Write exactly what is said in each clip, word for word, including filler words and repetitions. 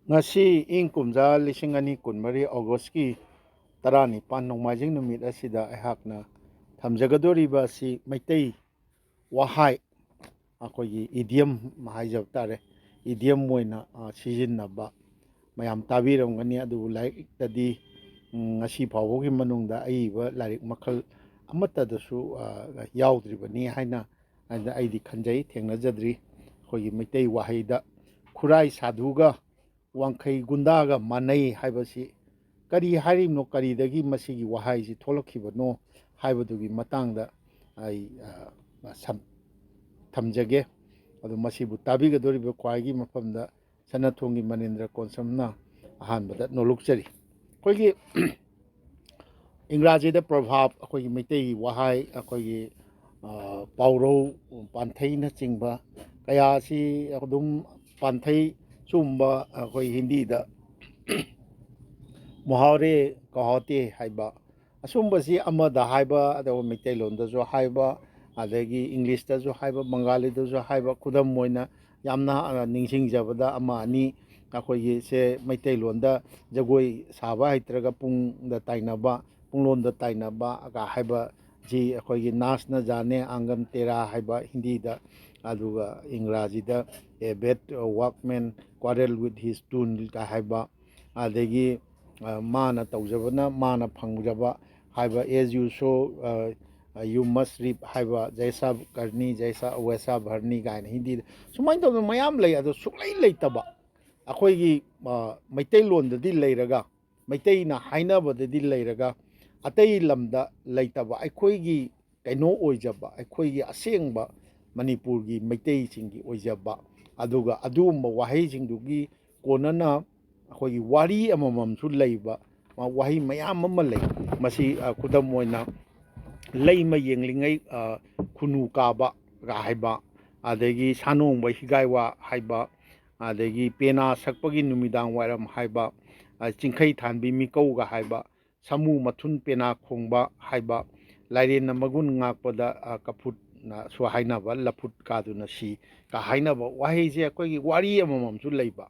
ꯉꯁꯤ ꯏꯪ ꯀꯨꯝꯖꯥ ꯂꯤꯁꯤꯡ ꯑꯅꯤ ꯀꯨꯟꯃꯔꯤ August ꯀꯤ ꯇꯔꯥꯅꯤꯄꯥꯟ ꯅꯣꯡꯃꯥꯏꯖꯤꯡ ꯅꯨꯃꯤꯠ ꯑꯁꯤꯗ ꯑꯩꯍꯥꯛꯅ ꯊꯝꯖꯒꯗꯧꯔꯤꯕ ꯑꯁꯤ ꯃꯩꯇꯩ ꯋꯥꯍꯩ, ꯑꯩꯈꯣꯏꯒꯤ idiom ꯍꯥꯏꯖꯕ ꯇꯥꯔꯦ, idiom ꯑꯣꯏꯅ, ꯑ, ꯁꯤꯖꯤꯟꯅꯕ ꯃꯌꯥꯝ ꯇꯥꯕꯤꯔꯝꯒꯅꯤ꯫ ꯑꯗꯨꯕꯨ ꯂꯥꯏꯔꯤꯛꯇꯗꯤ, ꯎꯝ, ꯉꯁꯤ ꯐꯥꯎꯕꯒꯤ ꯃꯅꯨꯡꯗ ꯑꯏꯕ ꯂꯥꯏꯔꯤꯛ ꯃꯈꯜ ꯑꯃꯠꯇꯗꯁꯨ, ꯑ, ꯌꯥꯎꯗ꯭ꯔꯤꯕꯅꯤ ꯍꯥꯏꯅ, ꯍꯥꯏꯅ ꯑꯩꯗꯤ ꯈꯟꯖꯩ, ꯊꯦꯡꯅꯖꯗ꯭ꯔꯤ꯫ ꯑꯩꯈꯣꯏꯒꯤ ꯃꯩꯇꯩ ꯋꯥꯍꯩꯗ ꯈꯨꯔꯥꯏ ꯁꯥꯗꯨꯒ ꯋꯥꯡꯈꯩ ꯒꯨꯟꯗꯥꯒ ꯃꯥꯟꯅꯩ ꯍꯥꯏꯕꯁꯤ ꯀꯔꯤ ꯍꯥꯏꯔꯤꯕꯅꯣ, ꯀꯔꯤꯗꯒꯤ ꯃꯁꯤꯒꯤ ꯋꯥꯍꯩꯁꯤ ꯊꯣꯛꯂꯛꯈꯤꯕꯅꯣ ꯍꯥꯏꯕꯗꯨꯒꯤ ꯃꯇꯥꯡꯗ ꯑꯩ, ꯑ, ꯁꯝ-, ꯊꯝꯖꯒꯦ꯫ ꯑꯗꯨ ꯃꯁꯤꯕꯨ ꯇꯥꯕꯤꯒꯗꯧꯔꯤꯕ ꯈ꯭ꯋꯥꯏꯒꯤ ꯃꯐꯝꯗ ꯁꯅꯥꯊꯣꯡꯒꯤ ꯃꯅꯤꯟꯗ꯭ꯔ ꯀꯣꯟꯁꯝꯅ ꯑꯍꯥꯟꯕꯗ ꯅꯣꯂꯨꯛꯆꯔꯤ꯫ ꯑꯩꯈꯣꯏꯒꯤ ꯏꯪꯒ꯭ꯔꯥꯖꯤꯗ proverb, ꯑꯩꯈꯣꯏꯒꯤ ꯃꯩꯇꯩꯒꯤ ꯋꯥꯍꯩ, ꯑꯩꯈꯣꯏꯒꯤ, ꯑ, ꯄꯥꯎꯔꯧ, ꯄꯥꯟꯊꯩꯅꯆꯤꯡꯕ ꯀꯌꯥ ꯑꯁꯤ ꯑꯗꯨꯝ ꯄꯥꯟꯊꯩ ꯆꯨꯝꯕ ꯑꯩꯈꯣꯏ ꯍꯤꯟꯗꯤꯗ ꯃꯨꯍꯥꯎꯔꯦ ꯀꯍꯥꯎꯇꯦ ꯍꯥꯏꯕ ꯑꯁꯨꯝꯕꯁꯤ ꯑꯃꯗ ꯍꯥꯏꯕ, ꯑꯗꯨꯒ ꯃꯩꯇꯩꯂꯣꯟꯗꯁꯨ ꯍꯥꯏꯕ, ꯑꯗꯒꯤ ꯏꯪꯂꯤꯁꯇꯁꯨ ꯍꯥꯏꯕ, ꯕꯪꯒꯥꯂꯤꯗꯁꯨ ꯍꯥꯏꯕ, ꯈꯨꯗꯝ ꯑꯣꯏꯅ ꯌꯥꯝꯅ, ꯑ, ꯅꯤꯡꯁꯤꯡꯖꯕꯗ ꯑꯃ ꯑꯅꯤ, ꯑꯩꯈꯣꯏꯒꯤ ꯁꯦ ꯃꯩꯇꯩꯂꯣꯟꯗ ꯖꯒꯣꯏ ꯁꯥꯕ ꯍꯩꯇ꯭ꯔꯒ ꯄꯨꯡꯗ ꯇꯥꯏꯅꯕ, ꯄꯨꯡꯂꯣꯟꯗ ꯇꯥꯏꯅꯕ ꯀ ꯍꯥꯏꯕꯁꯤ ꯑꯩꯈꯣꯏꯒꯤ ꯅꯥꯁꯅ ꯖꯥꯅꯦ ꯑꯥꯡꯒꯟ ꯇꯦꯔꯥ ꯍꯥꯏꯕ ꯍꯤꯟꯗꯤꯗ, ꯑꯗꯨꯒ ꯏꯪꯒ꯭ꯔꯥꯖꯤꯗ a bad workman quarrel with his tool ꯀ ꯍꯥꯏꯕ, ꯑꯗꯒꯤ, ꯑ, ꯃꯥꯅ ꯇꯧꯖꯕꯅ ꯃꯥꯅ ꯐꯪꯖꯕ ꯍꯥꯏꯕ, as you sow, ꯑ, you must reap ꯍꯥꯏꯕ, ꯖꯩꯁꯥ ꯀꯔꯅꯤ, ꯖꯩꯁꯥ ꯋꯦꯁꯥ ꯚꯔꯅꯤ ꯀꯥꯏꯅ ꯍꯤꯟꯗꯤꯗ ꯁꯨꯃꯥꯏꯅ ꯇꯧꯗꯅ ꯃꯌꯥꯝ ꯂꯩ꯫ ꯑꯗꯣ ꯁꯨꯛꯂꯩ ꯂꯩꯇꯕ ꯑꯩꯈꯣꯏꯒꯤ, ꯑ, ꯃꯩꯇꯩꯂꯣꯟꯗꯗꯤ ꯂꯩꯔꯒ, ꯃꯩꯇꯩꯅ ꯍꯥꯏꯅꯕꯗꯗꯤ ꯂꯩꯔꯒ, ꯑꯇꯩ ꯂꯝꯗ ꯂꯩꯇꯕ ꯑꯩꯈꯣꯏꯒꯤ ꯀꯩꯅꯣ ꯑꯣꯏꯖꯕ, ꯑꯩꯈꯣꯏꯒꯤ ꯑꯁꯦꯡꯕ ꯃꯅꯤꯄꯨꯔꯒꯤ ꯃꯩꯇꯩꯁꯤꯡꯒꯤ ꯑꯣꯏꯖꯕ, ꯑꯗꯨꯒ ꯑꯗꯨꯒꯨꯝꯕ ꯋꯥꯍꯩꯁꯤꯡꯗꯨꯒꯤ ꯀꯣꯟꯅꯅ ꯑꯩꯈꯣꯏꯒꯤ ꯋꯥꯔꯤ ꯑꯃꯃꯝꯁꯨ ꯂꯩꯕ, ꯋꯥꯍꯩ ꯃꯌꯥꯝ ꯑꯃ ꯂꯩ꯫ ꯃꯁꯤ, ꯑ, ꯈꯨꯗꯝ ꯑꯣꯏꯅ ꯂꯩꯃ ꯌꯦꯡꯂꯤꯉꯩ, ꯑ, ꯈꯨꯅꯨ ꯀꯥꯕꯒ ꯍꯥꯏꯕ, ꯑꯗꯒꯤ ꯁꯥꯅꯣꯡꯕ ꯍꯤꯒꯥꯏꯋꯥ ꯍꯥꯏꯕ, ꯑꯗꯒꯤ ꯄꯦꯅꯥ ꯁꯛꯄꯒꯤ ꯅꯨꯃꯤꯗꯥꯡ ꯋꯥꯏꯔꯝ ꯍꯥꯏꯕ, ꯑ, ꯆꯤꯡꯈꯩ ꯊꯥꯟꯕꯤ ꯃꯤꯀꯧꯒ ꯍꯥꯏꯕ, ꯁꯥꯃꯨ ꯃꯊꯨꯟ ꯄꯦꯅꯥ ꯈꯣꯡꯕ ꯍꯥꯏꯕ, ꯂꯥꯏꯔꯦꯟꯅ ꯃꯒꯨꯟ ꯉꯥꯛꯄꯗ, ꯑ, ꯀꯐꯨꯠꯅꯁꯨ ꯍꯥꯏꯅꯕ, ꯂꯐꯨꯠ ꯀꯥꯗꯨꯅ ꯁꯤ ꯀ ꯍꯥꯏꯅꯕ ꯋꯥꯍꯩꯁꯦ ꯑꯩꯈꯣꯏꯒꯤ ꯋꯥꯔꯤ ꯑꯃꯃꯝꯁꯨ ꯂꯩꯕ꯫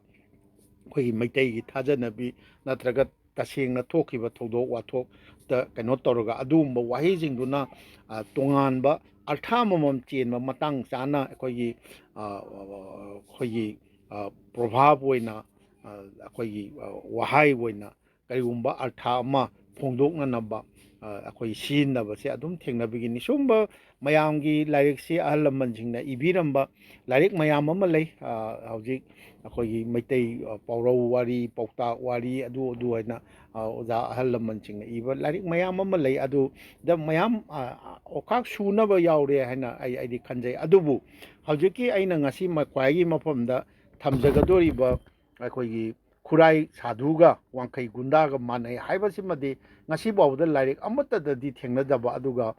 ꯑꯩꯈꯣꯏꯒꯤ ꯃꯩꯇꯩꯒꯤ ꯊꯥꯖꯅꯕꯤ ꯅꯠꯇ꯭ꯔꯒ ꯇꯁꯦꯡꯅ ꯊꯣꯛꯈꯤꯕ ꯊꯧꯗꯣꯛ ꯋꯥꯊꯣꯛꯇ ꯀꯩꯅꯣ ꯇꯧꯔꯒ ꯑꯗꯨꯒꯨꯝꯕ ꯋꯥꯍꯩꯁꯤꯡꯗꯨꯅ, ꯑ, ꯇꯣꯉꯥꯟꯕ ꯑꯔꯊ ꯑꯃꯃꯝ ꯆꯦꯟꯕ ꯃꯇꯥꯡ ꯆꯥꯅ ꯑꯩꯈꯣꯏꯒꯤ, ꯑ, ꯑꯩꯈꯣꯏꯒꯤ, ꯑ, ꯄ꯭ꯔꯣꯚꯥꯕ ꯑꯣꯏꯅ, ꯑ, ꯑꯩꯈꯣꯏꯒꯤ, ꯑ, ꯋꯥꯍꯩ ꯑꯣꯏꯅ ꯀꯔꯤꯒꯨꯝꯕ ꯑꯔꯊ ꯑꯃ ꯐꯣꯡꯗꯣꯛꯅꯅꯕ, ꯑ, ꯑꯩꯈꯣꯏ ꯁꯤꯖꯤꯟꯅꯕꯁꯦ ꯑꯗꯨꯝ ꯊꯦꯡꯅꯕꯤꯒꯅꯤ꯫ ꯁꯤꯒꯨꯝꯕ ꯃꯌꯥꯝꯒꯤ ꯂꯥꯏꯔꯤꯛꯁꯤ ꯑꯍꯜ ꯂꯃꯟꯁꯤꯡꯅ ꯏꯕꯤꯔꯝꯕ ꯂꯥꯏꯔꯤꯛ ꯃꯌꯥꯝ ꯑꯃ ꯂꯩ꯫ ꯑ, ꯍꯧꯖꯤꯛ ꯑꯩꯈꯣꯏꯒꯤ ꯃꯩꯇꯩ, ꯑ, ꯄꯥꯎꯔꯧ ꯋꯥꯔꯤ, ꯄꯥꯎꯇꯥꯛ ꯋꯥꯔꯤ, ꯑꯗꯨ ꯑꯗꯨ ꯍꯥꯏꯅ, ꯑ, ꯑꯣꯖꯥ ꯑꯍꯜ ꯂꯃꯟꯁꯤꯡꯅ ꯏꯕ ꯂꯥꯏꯔꯤꯛ ꯃꯌꯥꯝ ꯑꯃ ꯂꯩ꯫ ꯑꯗꯨꯗ ꯃꯌꯥꯝ, ꯑ, ꯑꯣꯈꯥꯛ ꯁꯨꯅꯕ ꯌꯥꯎꯔꯦ ꯍꯥꯏꯅ ꯑꯩ, ꯑꯩꯗꯤ ꯈꯟꯖꯩ꯫ ꯑꯗꯨꯕꯨ ꯍꯧꯖꯤꯛꯀꯤ ꯑꯩꯅ ꯉꯁꯤ ꯃ-, ꯈ꯭ꯋꯥꯏꯒꯤ ꯃꯐꯝꯗ ꯊꯝꯖꯒꯗꯧꯔꯤꯕ ꯑꯩꯈꯣꯏꯒꯤ ꯈꯨꯔꯥꯏ ꯁꯥꯙꯨꯒ ꯋꯥꯡꯈꯩ ꯒꯨꯟꯗꯥꯒ ꯃꯥꯟꯅꯩ ꯍꯥꯏꯕꯁꯤꯃꯗꯤ ꯉꯁꯤ ꯐꯥꯎꯕꯗ ꯂꯥꯏꯔꯤꯛ ꯑꯃꯠꯇꯗꯗꯤ ꯊꯦꯡꯅꯗꯕ, ꯑꯗꯨꯒ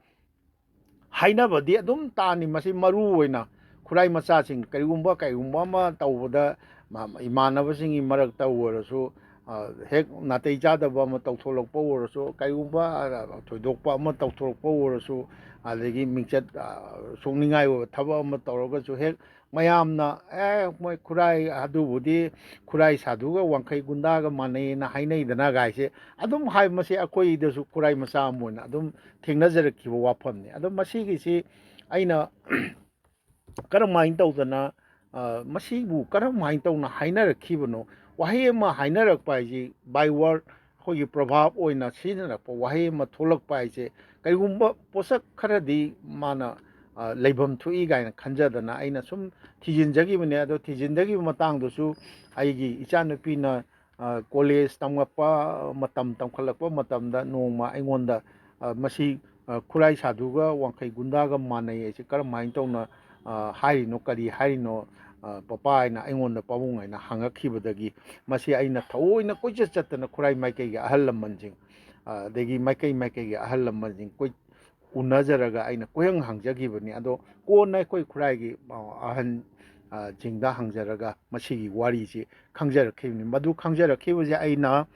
ꯍꯥꯏꯅꯕꯗꯤ ꯑꯗꯨꯝ ꯇꯥꯅꯤ꯫ ꯃꯁꯤ ꯃꯔꯨ ꯑꯣꯏꯅ ꯈꯨꯔꯥꯏ ꯃꯆꯥꯁꯤꯡ ꯀꯔꯤꯒꯨꯝꯕ, ꯀꯔꯤꯒꯨꯝꯕ ꯑꯃ ꯇꯧꯕꯗ ꯃ-, ꯏꯃꯥꯟꯅꯕꯁꯤꯡꯒꯤ ꯃꯔꯛꯇ ꯑꯣꯏꯔꯁꯨ, ꯑ, ꯍꯦꯛ ꯅꯥꯇꯩ ꯆꯥꯗꯕ ꯑꯃ ꯇꯧꯊꯣꯛꯂꯛꯄ ꯑꯣꯏꯔꯁꯨ, ꯀꯔꯤꯒꯨꯝꯕ, ꯑ, ꯊꯣꯏꯗꯣꯛꯄ ꯑꯃ ꯇꯧꯊꯣꯔꯛꯄ ꯑꯣꯏꯔꯁꯨ, ꯑꯗꯒꯤ ꯃꯤꯡꯆꯠ, ꯑ, ꯁꯣꯛꯅꯤꯡꯉꯥꯏ ꯑꯣꯏꯕ ꯊꯕꯛ ꯑꯃ ꯇꯧꯔꯒꯁꯨ ꯍꯦꯛ ꯃꯌꯥꯝꯅ, "ꯑꯦ, ꯃꯣꯏ ꯈꯨꯔꯥꯏ, ꯑꯗꯨꯕꯨꯗꯤ ꯈꯨꯔꯥꯏ ꯁꯥꯙꯨꯒ ꯋꯥꯡꯈꯩ ꯒꯨꯟꯗꯥꯒ ꯃꯥꯟꯅꯩꯅ ꯍꯥꯏꯅꯩꯗꯅ" ꯒꯥꯏꯁꯦ ꯑꯗꯨꯝ ꯍꯥꯏ꯫ ꯃꯁꯤ ꯑꯩꯈꯣꯏꯗꯁꯨ ꯈꯨꯔꯥꯏ ꯃꯆꯥ ꯑꯃ ꯑꯣꯏꯅ ꯑꯗꯨꯝ ꯊꯦꯡꯅꯖꯔꯛꯈꯤꯕ ꯋꯥꯐꯝꯅꯤ꯫ ꯑꯗꯣ ꯃꯁꯤꯒꯤꯁꯤ ꯑꯩꯅ ꯀꯔꯝꯍꯥꯏꯅ ꯇꯧꯗꯅ, ꯑ, ꯃꯁꯤꯕꯨ ꯀꯔꯝꯍꯥꯏꯅ ꯇꯧꯅ ꯍꯥꯏꯅꯔꯛꯈꯤꯕꯅꯣ? ꯋꯥꯍꯩ ꯑꯃ ꯍꯥꯏꯅꯔꯛꯄ ꯍꯥꯏꯁꯤ, by word, ꯑꯩꯈꯣꯏꯒꯤ ꯄ꯭ꯔꯣꯚꯥꯕ ꯑꯣꯏꯅ ꯁꯤꯖꯤꯟꯅꯔꯛꯄ ꯋꯥꯍꯩ ꯑꯃ ꯊꯣꯛꯂꯛꯄ ꯍꯥꯏꯁꯦ, ꯀꯔꯤꯒꯨꯝꯕ ꯄꯣꯠꯁꯛ ꯈꯔꯗꯤ ꯃꯥꯅ, ꯑ, ꯂꯩꯐꯝ ꯊꯣꯛꯏ ꯀꯥꯏꯅ ꯈꯟꯖꯗꯅ ꯑꯩꯅ ꯁꯨꯝ ꯊꯤꯖꯤꯟꯖꯈꯤꯕꯅꯦ꯫ ꯑꯗꯣ ꯊꯤꯖꯤꯟꯖꯈꯤꯕ ꯃꯇꯥꯡꯗꯨꯁꯨ ꯑꯩꯒꯤ ꯏꯆꯥꯅꯨꯄꯤꯅ, ꯑ, ꯀꯣꯂꯦꯖ ꯇꯝꯂꯛꯄ ꯃꯇꯝ, ꯇꯝꯈꯠꯂꯛꯄ ꯃꯇꯝꯗ ꯅꯣꯡꯃ ꯑꯩꯉꯣꯟꯗ, ꯑ, ꯃꯁꯤ, ꯑ, ꯈꯨꯔꯥꯏ ꯁꯥꯙꯨꯒ ꯋꯥꯡꯈꯩ ꯒꯨꯟꯗꯥꯒ ꯃꯥꯟꯅꯩ ꯍꯥꯏꯁꯦ ꯀꯔꯝꯍꯥꯏꯅ ꯇꯧꯅ, ꯑ, ꯍꯥꯏꯔꯤꯅꯣ, ꯀꯔꯤ ꯍꯥꯏꯔꯤꯅꯣ, ꯑ, ꯄꯄꯥ ꯍꯥꯏꯅ ꯑꯩꯉꯣꯟꯗ, ꯄꯥꯕꯨꯡ ꯍꯥꯏꯅ ꯍꯪꯉꯛꯈꯤꯕꯗꯒꯤ ꯃꯁꯤ ꯑꯩꯅ ꯊꯑꯣꯏꯅ ꯀꯣꯏꯆꯠ ꯆꯠꯇꯅ ꯈꯨꯔꯥꯏ ꯃꯥꯏꯀꯩꯒꯤ ꯑꯍꯜ ꯂꯃꯟꯁꯤꯡ, ꯑ, ꯑꯗꯒꯤ ꯃꯥꯏꯀꯩ ꯃꯥꯏꯀꯩꯒꯤ ꯑꯍꯜ ꯂꯃꯟꯁꯤꯡ ꯀꯣꯏ-, ꯎꯅꯖꯔꯒ ꯑꯩꯅ ꯀꯣꯏꯍꯪ ꯍꯪꯖꯈꯤꯕꯅꯤ꯫ ꯑꯗꯣ ꯀꯣꯟꯅ ꯑꯩꯈꯣꯏ ꯈꯨꯔꯥꯏꯒꯤ, ꯑ, ꯑꯍꯟ, ꯑ, ꯁꯤꯡꯗ ꯍꯪꯖꯔꯒ ꯃꯁꯤꯒꯤ ꯋꯥꯔꯤꯁꯤ ꯈꯪꯖꯔꯛꯈꯤꯕꯅꯤ꯫ ꯃꯗꯨ ꯈꯪꯖꯔꯛꯈꯤꯕꯁꯦ ꯑꯩꯅ,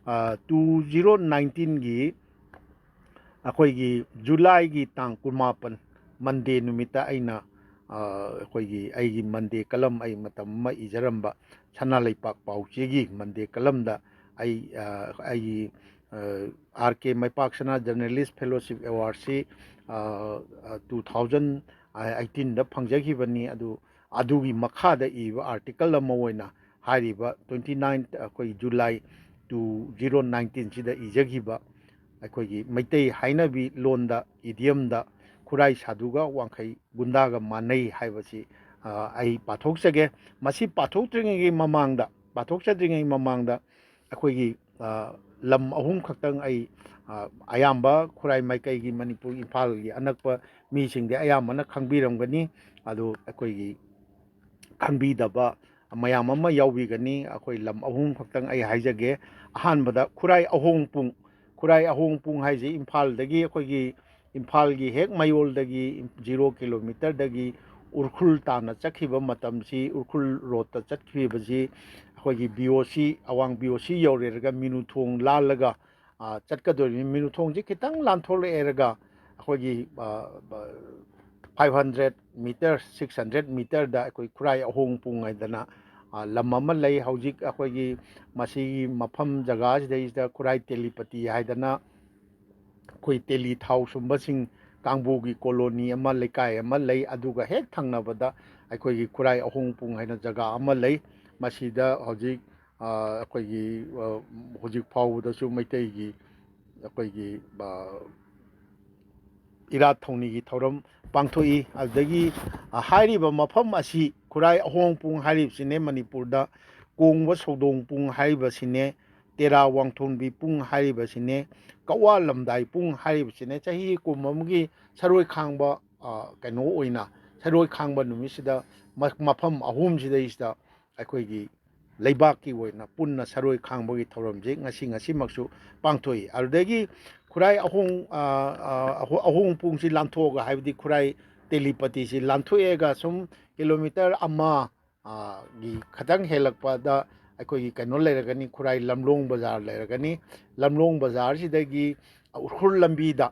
ꯑ, two zero nineteen ꯒꯤ ꯑꯩꯈꯣꯏꯒꯤ ꯖꯨꯂꯥꯏꯒꯤ ꯇꯥꯡ ꯀꯨꯟꯃꯥꯄꯟ, ꯃꯟꯗꯦ ꯅꯨꯃꯤꯠꯇ ꯑꯩꯅ, ꯑꯩꯈꯣꯏꯒꯤ ꯑꯩꯒꯤ ꯃꯟꯗꯦ ꯀꯂꯝ, ꯑꯩ ꯃꯇꯝ ꯑꯃ ꯏꯖꯔꯝꯕ ꯁꯅꯥ ꯂꯩꯄꯥꯛ ꯄꯥꯎꯆꯦꯒꯤ ꯃꯟꯗꯦ ꯀꯂꯝꯗ ꯑꯩ ꯑꯩꯒꯤ ꯑꯥꯔ ꯀꯦ ꯃꯩꯄꯥꯛꯁꯅꯥ ꯖꯔꯅꯦꯂꯤꯁ ꯐꯦꯂꯣꯁꯤꯞ ꯑꯦꯋꯥꯔꯗꯁꯤ ꯇꯨ ꯊꯥꯎꯖꯟ ꯑꯩꯠꯇꯤꯟꯗ ꯐꯪꯖꯈꯤꯕꯅꯤ꯫ ꯑꯗꯨ ꯑꯗꯨꯒꯤ ꯃꯈꯥꯗ ꯏꯕ ꯑꯥꯔꯇꯤꯀꯜ ꯑꯃ ꯑꯣꯏꯅ ꯍꯥꯏꯔꯤꯕ ꯇ꯭ꯋꯦꯟꯇꯤ ꯅꯥꯏꯟ ꯑꯩꯈꯣꯏ ꯖꯨꯂꯥꯏ ꯇꯨ ꯖꯤꯔꯣ ꯅꯥꯏꯟꯇꯤꯟꯁꯤꯗ ꯏꯖꯈꯤꯕ ꯑꯩꯈꯣꯏꯒꯤ ꯃꯩꯇꯩ ꯍꯥꯏꯅꯕꯤ ꯂꯣꯟꯗ, ꯏꯗꯤꯌꯝꯗ ꯈꯨꯔꯥꯏ ꯁꯥꯗꯨꯒ ꯋꯥꯡꯈꯩ ꯒꯨꯟꯗꯥꯒ ꯃꯥꯟꯅꯩ ꯍꯥꯏꯕꯁꯤ ꯑꯩ ꯄꯥꯊꯣꯛꯆꯒꯦ꯫ ꯃꯁꯤ ꯄꯥꯊꯣꯛꯇ꯭ꯔꯤꯉꯩꯒꯤ ꯃꯃꯥꯡꯗ, ꯄꯥꯊꯣꯛꯆꯗ꯭ꯔꯤꯉꯩ ꯃꯃꯥꯡꯗ ꯑꯩꯈꯣꯏꯒꯤ ꯂꯝ ꯑꯍꯨꯝ ꯈꯛꯇꯪ ꯑꯩ ꯑꯌꯥꯝꯕ ꯈꯨꯔꯥꯏ ꯃꯥꯏꯀꯩꯒꯤ ꯃꯅꯤꯄꯨꯔ ꯏꯝꯐꯥꯜꯒꯤ ꯑꯅꯛꯄ ꯃꯤꯁꯤꯡꯗꯤ ꯑꯌꯥꯝꯕꯅ ꯈꯪꯕꯤꯔꯝꯒꯅꯤ꯫ ꯑꯗꯨ ꯑꯩꯈꯣꯏꯒꯤ ꯈꯪꯕꯤꯗꯕ ꯃꯌꯥꯝ ꯑꯃ ꯌꯥꯎꯕꯤꯒꯅꯤ꯫ ꯑꯩꯈꯣꯏ ꯂꯝ ꯑꯍꯨꯝ ꯈꯛꯇꯪ ꯑꯩ ꯍꯥꯏꯖꯒꯦ꯫ ꯑꯍꯥꯟꯕꯗ ꯈꯨꯔꯥꯏ ꯑꯍꯣꯡꯄꯨꯡ꯫ ꯈꯨꯔꯥꯏ ꯑꯍꯣꯡꯄꯨꯡ ꯍꯥꯏꯁꯤ ꯏꯝꯐꯥꯜꯗꯒꯤ, ꯑꯩꯈꯣꯏꯒꯤ ꯏꯝꯐꯥꯜꯒꯤ ꯍꯦꯛ ꯃꯌꯣꯜꯗꯒꯤ ꯖꯤꯔꯣ ꯀꯤꯂꯣꯃꯤꯇꯔꯗꯒꯤ ꯎꯔꯈꯨꯜ ꯇꯥꯟꯅ ꯆꯠꯈꯤꯕ ꯃꯇꯝꯁꯤ, ꯎꯔꯈꯨꯜ ꯔꯣꯗꯇ ꯆꯠꯈꯤꯕꯁꯤ ꯑꯩꯈꯣꯏꯒꯤ ꯕꯤ ꯑꯣ ꯁꯤ, ꯑꯋꯥꯡ ꯕꯤ ꯑꯣ ꯁꯤ ꯌꯧꯔꯦꯔꯒ ꯃꯤꯅꯨꯊꯣꯡ ꯂꯥꯜꯂꯒ ꯆꯠꯀꯗꯣꯔꯤꯕꯅꯤ꯫ ꯃꯤꯅꯨꯊꯣꯡꯁꯤ ꯈꯤꯇꯪ ꯂꯥꯟꯊꯣꯛꯂꯛꯑꯦꯔꯒ ꯑꯩꯈꯣꯏꯒꯤ five hundred metre, six hundred ꯃꯤꯇꯔꯗ ꯑꯩꯈꯣꯏ ꯈꯨꯔꯥꯏ ꯑꯍꯣꯡꯄꯨꯡ ꯍꯥꯏꯗꯅ ꯂꯝ ꯑꯃ ꯂꯩ꯫ ꯍꯧꯖꯤꯛ ꯑꯩꯈꯣꯏꯒꯤ ꯃꯁꯤꯒꯤ ꯃꯐꯝ ꯖꯒꯥꯁꯤꯗꯩꯁꯤꯗ ꯈꯨꯔꯥꯏ ꯇꯦꯂꯤꯄꯇꯤ ꯍꯥꯏꯗꯅ ꯑꯩꯈꯣꯏ ꯇꯦꯂꯤ ꯊꯥꯎ ꯁꯨꯝꯕꯁꯤꯡ ꯀꯥꯡꯕꯨꯒꯤ ꯀꯣꯂꯣꯅꯤ ꯑꯃ, ꯂꯩꯀꯥꯏ ꯑꯃ ꯂꯩ꯫ ꯑꯗꯨꯒ ꯍꯦꯛ ꯊꯪꯅꯕꯗ ꯑꯩꯈꯣꯏꯒꯤ ꯈꯨꯔꯥꯏ ꯑꯍꯣꯡꯄꯨꯡ ꯍꯥꯏꯅ ꯖꯒꯥ ꯑꯃ ꯂꯩ꯫ ꯃꯁꯤꯗ ꯍꯧꯖꯤꯛ ꯑꯩꯈꯣꯏꯒꯤ ꯍꯧꯖꯤꯛ ꯐꯥꯎꯕꯗꯁꯨ ꯃꯩꯇꯩꯒꯤ ꯑꯩꯈꯣꯏꯒꯤ ꯏꯔꯥꯠ ꯊꯧꯅꯤꯒꯤ ꯊꯧꯔꯝ ꯄꯥꯡꯊꯣꯛꯏ꯫ ꯑꯗꯨꯗꯒꯤ ꯍꯥꯏꯔꯤꯕ ꯃꯐꯝ ꯑꯁꯤ ꯈꯨꯔꯥꯏ ꯑꯍꯣꯡꯄꯨꯡ ꯍꯥꯏꯔꯤꯕꯁꯤꯅꯦ ꯃꯅꯤꯄꯨꯔꯗ ꯀꯣꯡꯕ ꯁꯧꯗꯣꯡ ꯄꯨꯡ ꯍꯥꯏꯔꯤꯕꯁꯤꯅꯦ, ꯇꯦꯔꯥ ꯋꯥꯡꯊꯣꯟꯕꯤ ꯄꯨꯡ ꯍꯥꯏꯔꯤꯕꯁꯤꯅꯦ, ꯀꯛꯋꯥ ꯂꯝꯗꯥꯏ ꯄꯨꯡ ꯍꯥꯏꯔꯤꯕꯁꯤꯅꯦ꯫ ꯆꯍꯤ ꯀꯨꯝ ꯑꯃꯒꯤ ꯁꯔꯣꯏ ꯈꯥꯡꯕ ꯀꯩꯅꯣ ꯑꯣꯏꯅ, ꯁꯔꯣꯏ ꯈꯥꯡꯕ ꯅꯨꯃꯤꯠꯁꯤꯗ ꯃꯐꯝ ꯑꯍꯨꯝꯁꯤꯗꯩꯁꯤꯗ ꯑꯩꯈꯣꯏꯒꯤ ꯂꯩꯕꯥꯛꯀꯤ ꯑꯣꯏꯅ ꯄꯨꯟꯅ ꯁꯔꯣꯏ ꯈꯥꯡꯕꯒꯤ ꯊꯧꯔꯝꯁꯤ ꯉꯁꯤ, ꯉꯁꯤꯃꯛꯁꯨ ꯄꯥꯡꯊꯣꯛꯏ꯫ ꯑꯗꯨꯗꯒꯤ ꯈꯨꯔꯥꯏ ꯑꯍꯣꯡ ꯑꯍꯣꯡ ꯄꯨꯡꯁꯤ ꯂꯥꯟꯊꯣꯛꯑꯒ, ꯍꯥꯏꯕꯗꯤ ꯈꯨꯔꯥꯏ ꯇꯦꯂꯤꯄꯇꯤꯁꯤ ꯂꯥꯟꯊꯣꯛꯑꯦꯒ ꯁꯨꯝ ꯀꯤꯂꯣꯃꯤꯇꯔ ꯑꯃ ꯒꯤ ꯈꯇꯪ ꯍꯦꯜꯂꯛꯄꯗ ꯑꯩꯈꯣꯏꯒꯤ ꯀꯩꯅꯣ ꯂꯩꯔꯒꯅꯤ, ꯈꯨꯔꯥꯏ ꯂꯝꯂꯣꯡ ꯕꯖꯥꯔ ꯂꯩꯔꯒꯅꯤ꯫ ꯂꯝꯂꯣꯡ ꯕꯖꯥꯔꯁꯤꯗꯒꯤ ꯎꯈ꯭ꯔꯨꯜ ꯂꯝꯕꯤꯗ,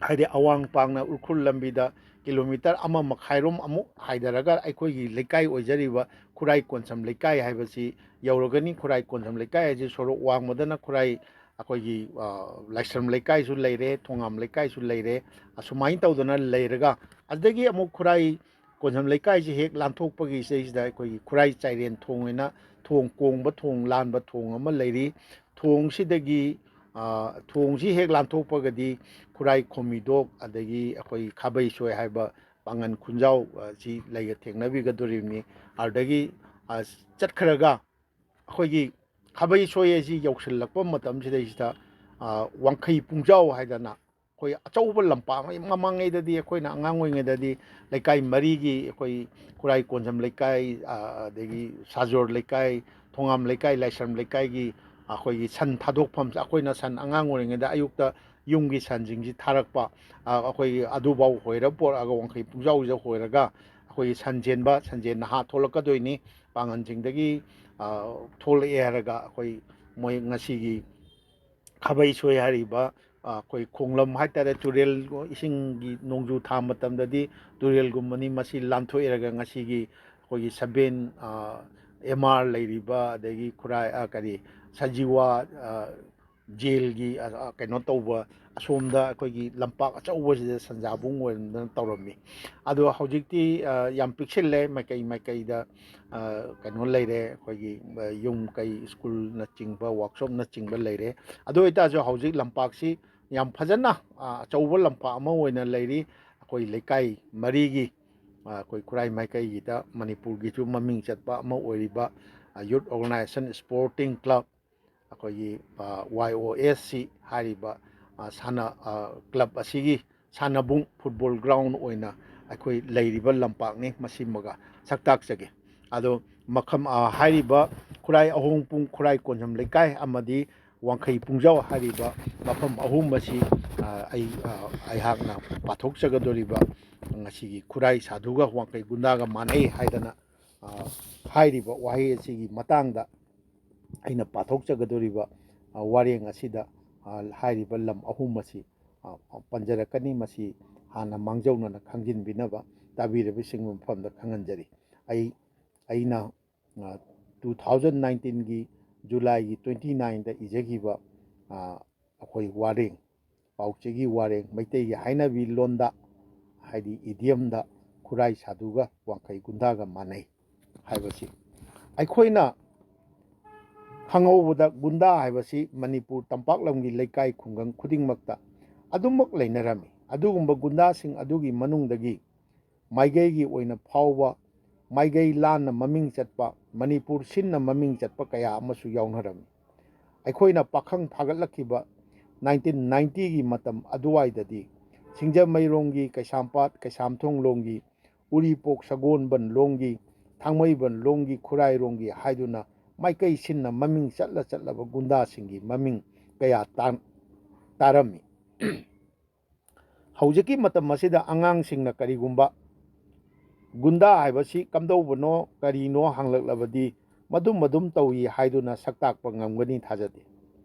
ꯍꯥꯏꯗꯤ ꯑꯋꯥꯡ ꯄꯥꯡꯅ ꯎꯈ꯭ꯔꯨꯜ ꯂꯝꯕꯤꯗ ꯀꯤꯂꯣꯃꯤꯇꯔ ꯑꯃ ꯃꯈꯥꯏꯔꯣꯝ ꯑꯃꯨꯛ ꯍꯥꯏꯊꯔꯒ ꯑꯩꯈꯣꯏꯒꯤ ꯂꯩꯀꯥꯏ ꯑꯣꯏꯖꯔꯤꯕ ꯈꯨꯔꯥꯏ ꯀꯣꯟꯁꯝ ꯂꯩꯀꯥꯏ ꯍꯥꯏꯕꯁꯤ ꯌꯧꯔꯒꯅꯤ꯫ ꯈꯨꯔꯥꯏ ꯀꯣꯟꯁꯝ ꯂꯩꯀꯥꯏ ꯍꯥꯏꯁꯤ ꯁꯣꯔꯣꯛ ꯋꯥꯡꯃꯗꯅ ꯈꯨꯔꯥꯏ, ꯑꯩꯈꯣꯏꯒꯤ, ꯑ, ꯂꯥꯏꯁ꯭ꯔꯝ ꯂꯩꯀꯥꯏꯁꯨ ꯂꯩꯔꯦ, ꯊꯣꯉꯥꯝ ꯂꯩꯀꯥꯏꯁꯨ ꯂꯩꯔꯦ꯫ ꯑꯁꯨꯃꯥꯏꯅ ꯇꯧꯗꯅ ꯂꯩꯔꯒ, ꯑꯗꯨꯗꯒꯤ ꯑꯃꯨꯛ ꯈꯨꯔꯥꯏ ꯀꯣꯟꯁꯝ ꯂꯩꯀꯥꯏꯁꯤ ꯍꯦꯛ ꯂꯥꯟꯊꯣꯛꯄꯒꯤ ꯁꯤꯗꯩꯁꯤꯗ ꯑꯩꯈꯣꯏꯒꯤ ꯈꯨꯔꯥꯏ ꯆꯥꯏꯔꯦꯟ ꯊꯣꯡ ꯍꯥꯏꯅ ꯊꯣꯡ ꯀꯣꯡꯕ ꯊꯣꯡ ꯂꯥꯟꯕ ꯊꯣꯡ ꯑꯃ ꯂꯩꯔꯤ꯫ ꯊꯣꯡꯁꯤꯗꯒꯤ, ꯑ, ꯊꯣꯡꯁꯤ ꯍꯦꯛ ꯂꯥꯟꯊꯣꯛꯄꯒꯗꯤ ꯈꯨꯔꯥꯏ ꯈꯣꯃꯤꯗꯣꯛ, ꯑꯗꯒꯤ ꯑꯩꯈꯣꯏ ꯈꯥꯕꯩ ꯁꯣꯏ ꯍꯥꯏꯕ ꯄꯥꯡꯒꯟ ꯈꯨꯟꯖꯥꯎ, ꯑ, ꯁꯤ ꯂꯩꯒ ꯊꯦꯡꯅꯕꯤꯒꯗꯣꯔꯤꯕꯅꯤ꯫ ꯑꯗꯨꯗꯒꯤ, ꯑ, ꯆꯠꯈ꯭ꯔꯒ ꯑꯩꯈꯣꯏꯒꯤ ꯈꯥꯕꯩ ꯁꯣꯏ ꯑꯁꯤ ꯌꯧꯁꯤꯜꯂꯛꯄ ꯃꯇꯝꯁꯤꯗꯩꯁꯤꯗ, ꯑ, ꯋꯥꯡꯈꯩ ꯄꯨꯡꯖꯥꯎ ꯍꯥꯏꯗꯅ ꯑꯩꯈꯣꯏ ꯑꯆꯧꯕ ꯂꯝꯄꯥꯛ ꯑꯃ, ꯃꯃꯥꯡꯉꯩꯗꯗꯤ ꯑꯩꯈꯣꯏꯅ ꯑꯉꯥꯡ ꯑꯣꯏꯔꯤꯉꯩꯗꯗꯤ ꯂꯩꯀꯥꯏ ꯃꯔꯤꯒꯤ, ꯑꯩꯈꯣꯏ ꯈꯨꯔꯥꯏ ꯀꯣꯟꯖꯝ ꯂꯩꯀꯥꯏ, ꯑ, ꯑꯗꯒꯤ ꯁꯥꯖꯣꯔ ꯂꯩꯀꯥꯏ, ꯊꯣꯉꯥꯝ ꯂꯩꯀꯥꯏ, ꯂꯥꯏꯁ꯭ꯔꯝ ꯂꯩꯀꯥꯏꯒꯤ ꯑꯩꯈꯣꯏꯒꯤ ꯁꯟ ꯊꯥꯗꯣꯛꯐꯝꯁꯦ, ꯑꯩꯈꯣꯏꯅ ꯁꯟ ꯑꯉꯥꯡ ꯑꯣꯏꯔꯤꯉꯩꯗ ꯑꯌꯨꯛꯇ ꯌꯨꯝꯒꯤ ꯁꯟꯁꯤꯡꯁꯤ ꯊꯥꯔꯛꯄ, ꯑ, ꯑꯩꯈꯣꯏꯒꯤ ꯑꯗꯨꯐꯥꯎ ꯍꯣꯏꯔ ꯄꯣꯔꯛꯑꯒ ꯋꯥꯡꯈꯩ ꯄꯨꯡꯖꯥꯎꯁꯤꯗ ꯍꯣꯏꯔꯒ ꯑꯩꯈꯣꯏꯒꯤ ꯁꯟꯖꯦꯟꯕ, ꯁꯟꯖꯦꯟ ꯅꯍꯥ ꯊꯣꯛꯂꯛꯀꯗꯣꯏꯅꯤ꯫ ꯄꯥꯡꯒꯟꯁꯤꯡꯗꯒꯤ, ꯑ, ꯊꯣꯛꯂꯛꯑꯦ ꯍꯥꯏꯔꯒ ꯑꯩꯈꯣꯏ ꯃꯣꯏ ꯉꯁꯤꯒꯤ ꯈꯥꯕꯩ ꯁꯣꯏ ꯍꯥꯏꯔꯤꯕ, ꯑ, ꯑꯩꯈꯣꯏ ꯈꯣꯡꯂꯝ ꯍꯥꯏꯇꯥꯔꯦ, ꯇꯨꯔꯦꯜ ꯏꯁꯤꯡꯒꯤ ꯅꯣꯡꯖꯨ ꯊꯥ ꯃꯇꯝꯗꯗꯤ ꯇꯨꯔꯦꯜꯒꯨꯝꯕꯅꯤ꯫ ꯃꯁꯤ ꯂꯥꯟꯊꯣꯛꯏꯔꯒ ꯉꯁꯤꯒꯤ ꯑꯩꯈꯣꯏꯒꯤ ꯁꯕꯦꯟ, ꯑ, ꯑꯦꯝ ꯑꯥꯔ ꯂꯩꯔꯤꯕ, ꯑꯗꯒꯤ ꯈꯨꯔꯥꯏ, ꯑ, ꯀꯔꯤ, ꯁꯖꯤꯋꯥ, ꯑ, ꯖꯦꯜꯒꯤ, ꯑ, ꯑ, ꯀꯩꯅꯣ ꯇꯧꯕ, ꯑꯁꯣꯝꯗ ꯑꯩꯈꯣꯏꯒꯤ ꯂꯝꯄꯥꯛ ꯑꯆꯧꯕꯁꯤꯗ ꯁꯟꯖꯥꯕꯨꯡ ꯑꯣꯏꯔꯝꯗꯅ ꯇꯧꯔꯝꯃꯤ꯫ ꯑꯗꯣ ꯍꯧꯖꯤꯛꯇꯤ, ꯑ, ꯌꯥꯝ ꯄꯤꯛꯁꯤꯜꯂꯦ, ꯃꯥꯏꯀꯩ ꯃꯥꯏꯀꯩꯗ, ꯑ, ꯀꯩꯅꯣ ꯂꯩꯔꯦ, ꯑꯩꯈꯣꯏꯒꯤ, ꯑ, ꯌꯨꯝ ꯀꯩ, ꯁ꯭ꯀꯨꯜꯅꯆꯤꯡꯕ, ꯋꯥꯛꯁꯣꯞꯅꯆꯤꯡꯕ ꯂꯩꯔꯦ꯫ ꯑꯗꯨ ꯑꯣꯏꯇꯥꯔꯁꯨ ꯍꯧꯖꯤꯛ ꯂꯝꯄꯥꯛꯁꯤ ꯌꯥꯝ ꯐꯖꯅ, ꯑ, ꯑꯆꯧꯕ ꯂꯝꯄꯥꯛ ꯑꯃ ꯑꯣꯏꯅ ꯂꯩꯔꯤ꯫ ꯑꯩꯈꯣꯏ ꯂꯩꯀꯥꯏ ꯃꯔꯤꯒꯤ, ꯑ, ꯑꯩꯈꯣꯏ ꯈꯨꯔꯥꯏ ꯃꯥꯏꯀꯩꯒꯤꯗ ꯃꯅꯤꯄꯨꯔꯒꯤꯁꯨ ꯃꯃꯤꯡ ꯆꯠꯄ ꯑꯃ ꯑꯣꯏꯔꯤꯕ, ꯑ, Youth Organization Sporting Club, ꯑꯩꯈꯣꯏꯒꯤ, ꯑ, ꯋꯥꯏ ꯑꯣ ꯑꯦꯁ ꯁꯤ ꯍꯥꯏꯔꯤꯕ, ꯑ, ꯁꯥꯟꯅ-, ꯑ, ꯀ꯭ꯂꯕ ꯑꯁꯤꯒꯤ ꯁꯥꯟꯅꯕꯨꯡ, ꯐꯨꯠꯕꯣꯜ ꯒ꯭ꯔꯥꯎꯟ ꯑꯣꯏꯅ ꯑꯩꯈꯣꯏ ꯂꯩꯔꯤꯕ ꯂꯝꯄꯥꯛꯅꯤ꯫ ꯃꯁꯤꯃꯒ ꯁꯛ ꯇꯥꯛꯆꯒꯦ꯫ ꯑꯗꯣ ꯃꯈꯝ-, ꯑ, ꯍꯥꯏꯔꯤꯕ ꯈꯨꯔꯥꯏ ꯑꯍꯣꯡꯄꯨꯡ, ꯈꯨꯔꯥꯏ ꯀꯣꯟꯖꯝ ꯂꯩꯀꯥꯏ ꯑꯃꯗꯤ ꯋꯥꯡꯈꯩ ꯄꯨꯡꯖꯥꯎ ꯍꯥꯏꯔꯤꯕ ꯃꯐꯝ ꯑꯍꯨꯝ ꯑꯁꯤ, ꯑ, ꯑꯩ, ꯑ, ꯑꯩꯍꯥꯛꯅ ꯄꯥꯊꯣꯛꯆꯒꯗꯧꯔꯤꯕ ꯉꯁꯤꯒꯤ ꯈꯨꯔꯥꯏ ꯁꯥꯙꯨꯒ ꯋꯥꯡꯈꯩ ꯒꯨꯟꯗꯥꯒ ꯃꯥꯟꯅꯩ ꯍꯥꯏꯗꯅ, ꯑ, ꯍꯥꯏꯔꯤꯕ ꯋꯥꯍꯩ ꯑꯁꯤꯒꯤ ꯃꯇꯥꯡꯗ ꯑꯩꯅ ꯄꯥꯊꯣꯛꯆꯒꯗꯧꯔꯤꯕ, ꯑ, ꯋꯥꯔꯦꯡ ꯑꯁꯤꯗ, ꯑ, ꯍꯥꯏꯔꯤꯕ ꯂꯝ ꯑꯍꯨꯝ ꯑꯁꯤ, ꯑ, ꯄꯟꯖꯔꯛꯀꯅꯤ꯫ ꯃꯁꯤ ꯍꯥꯟꯅ ꯃꯥꯡꯖꯧꯅꯅ ꯈꯪꯖꯤꯟꯕꯤꯅꯕ ꯇꯥꯕꯤꯔꯤꯕꯁꯤꯡꯒꯤ ꯃꯐꯝꯗ ꯈꯪꯍꯟꯖꯔꯤ꯫ ꯑꯩ ꯑꯩꯅ ꯇꯨ ꯊꯥꯎꯖꯟ ꯅꯥꯏꯟꯇꯤꯟꯒꯤ ꯖꯨꯂꯥꯏꯒꯤ ꯇ꯭ꯋꯦꯟꯇꯤ ꯅꯥꯏꯟꯗ ꯏꯖꯈꯤꯕ ꯑꯩꯈꯣꯏ ꯋꯥꯔꯦꯡ, ꯄꯥꯎꯆꯦꯒꯤ ꯋꯥꯔꯦꯡ, ꯃꯩꯇꯩꯒꯤ ꯍꯥꯏꯅꯕꯤ ꯂꯣꯟꯗ, ꯍꯥꯏꯗꯤ ꯏꯗꯤꯌꯝꯗ, "ꯈꯨꯔꯥꯏ ꯁꯥꯗꯨꯒ ꯋꯥꯡꯈꯩ ꯒꯨꯟꯗꯥꯒ ꯃꯥꯟꯅꯩ" ꯍꯥꯏꯕꯁꯤ ꯑꯩꯈꯣꯏꯅ ꯈꯪꯍꯧꯕꯗ, ꯒꯨꯟꯗꯥ ꯍꯥꯏꯕꯁꯤ ꯃꯅꯤꯄꯨꯔ ꯇꯝꯄꯥꯛ ꯂꯝꯒꯤ ꯂꯩꯀꯥꯏ ꯈꯨꯡꯒꯪ ꯈꯨꯗꯤꯡꯃꯛꯇ ꯑꯗꯨꯃꯛ ꯂꯩꯅꯔꯝꯃꯤ꯫ ꯑꯗꯨꯒꯨꯝꯕ ꯒꯨꯟꯗꯥꯁꯤꯡ ꯑꯗꯨꯒꯤ ꯃꯅꯨꯡꯗꯒꯤ ꯃꯥꯏꯀꯩꯒꯤ ꯑꯣꯏꯅ ꯐꯥꯎꯕ, ꯃꯥꯏꯀꯩ ꯂꯥꯟꯅ ꯃꯃꯤꯡ ꯆꯠꯄ, ꯃꯅꯤꯄꯨꯔ ꯁꯤꯟꯅ ꯃꯃꯤꯡ ꯆꯠꯄ ꯀꯌꯥ ꯑꯃꯁꯨ ꯌꯥꯎꯅꯔꯝꯃꯤ꯫ ꯑꯩꯈꯣꯏꯅ ꯄꯥꯈꯪ ꯐꯥꯒꯠꯂꯛꯈꯤꯕ ꯅꯥꯏꯟꯇꯤꯟ ꯅꯥꯏꯟꯇꯤꯒꯤ ꯃꯇꯝ ꯑꯗꯨꯋꯥꯏꯗꯗꯤ ꯁꯤꯡꯖꯃꯩꯔꯣꯝꯒꯤ ꯀꯩꯁꯥꯝꯄꯥꯠ, ꯀꯩꯁꯥꯝꯊꯣꯡꯂꯣꯝꯒꯤ, ꯎꯔꯤꯄꯣꯛ ꯁꯒꯣꯜꯕꯟꯂꯣꯝꯒꯤ, ꯊꯥꯡꯃꯩꯕꯟꯂꯣꯝꯒꯤ, ꯈꯨꯔꯥꯏꯔꯣꯝꯒꯤ ꯍꯥꯏꯗꯨꯅ ꯃꯥꯏꯀꯩ ꯁꯤꯟꯅ ꯃꯃꯤꯡ ꯆꯠꯂ ꯆꯠꯂꯕ ꯒꯨꯟꯗꯥꯁꯤꯡꯒꯤ ꯃꯃꯤꯡ ꯀꯌꯥ ꯇꯥ-, ꯇꯥꯔꯝꯃꯤ꯫ ꯍꯧꯖꯤꯛꯀꯤ ꯃꯇꯝ ꯑꯁꯤꯗ ꯑꯉꯥꯡꯁꯤꯡꯅ ꯀꯔꯤꯒꯨꯝꯕ ꯒꯨꯟꯗꯥ ꯍꯥꯏꯕꯁꯤ ꯀꯝꯗꯧꯕꯅꯣ, ꯀꯔꯤꯅꯣ ꯍꯪꯂꯛꯂꯕꯗꯤ, ꯃꯗꯨꯝ ꯃꯗꯨꯝ ꯇꯧꯏ ꯍꯥꯏꯗꯨꯅ ꯁꯛꯇꯥꯛꯄ ꯉꯝꯒꯅꯤ ꯊꯥꯖꯗꯦ꯫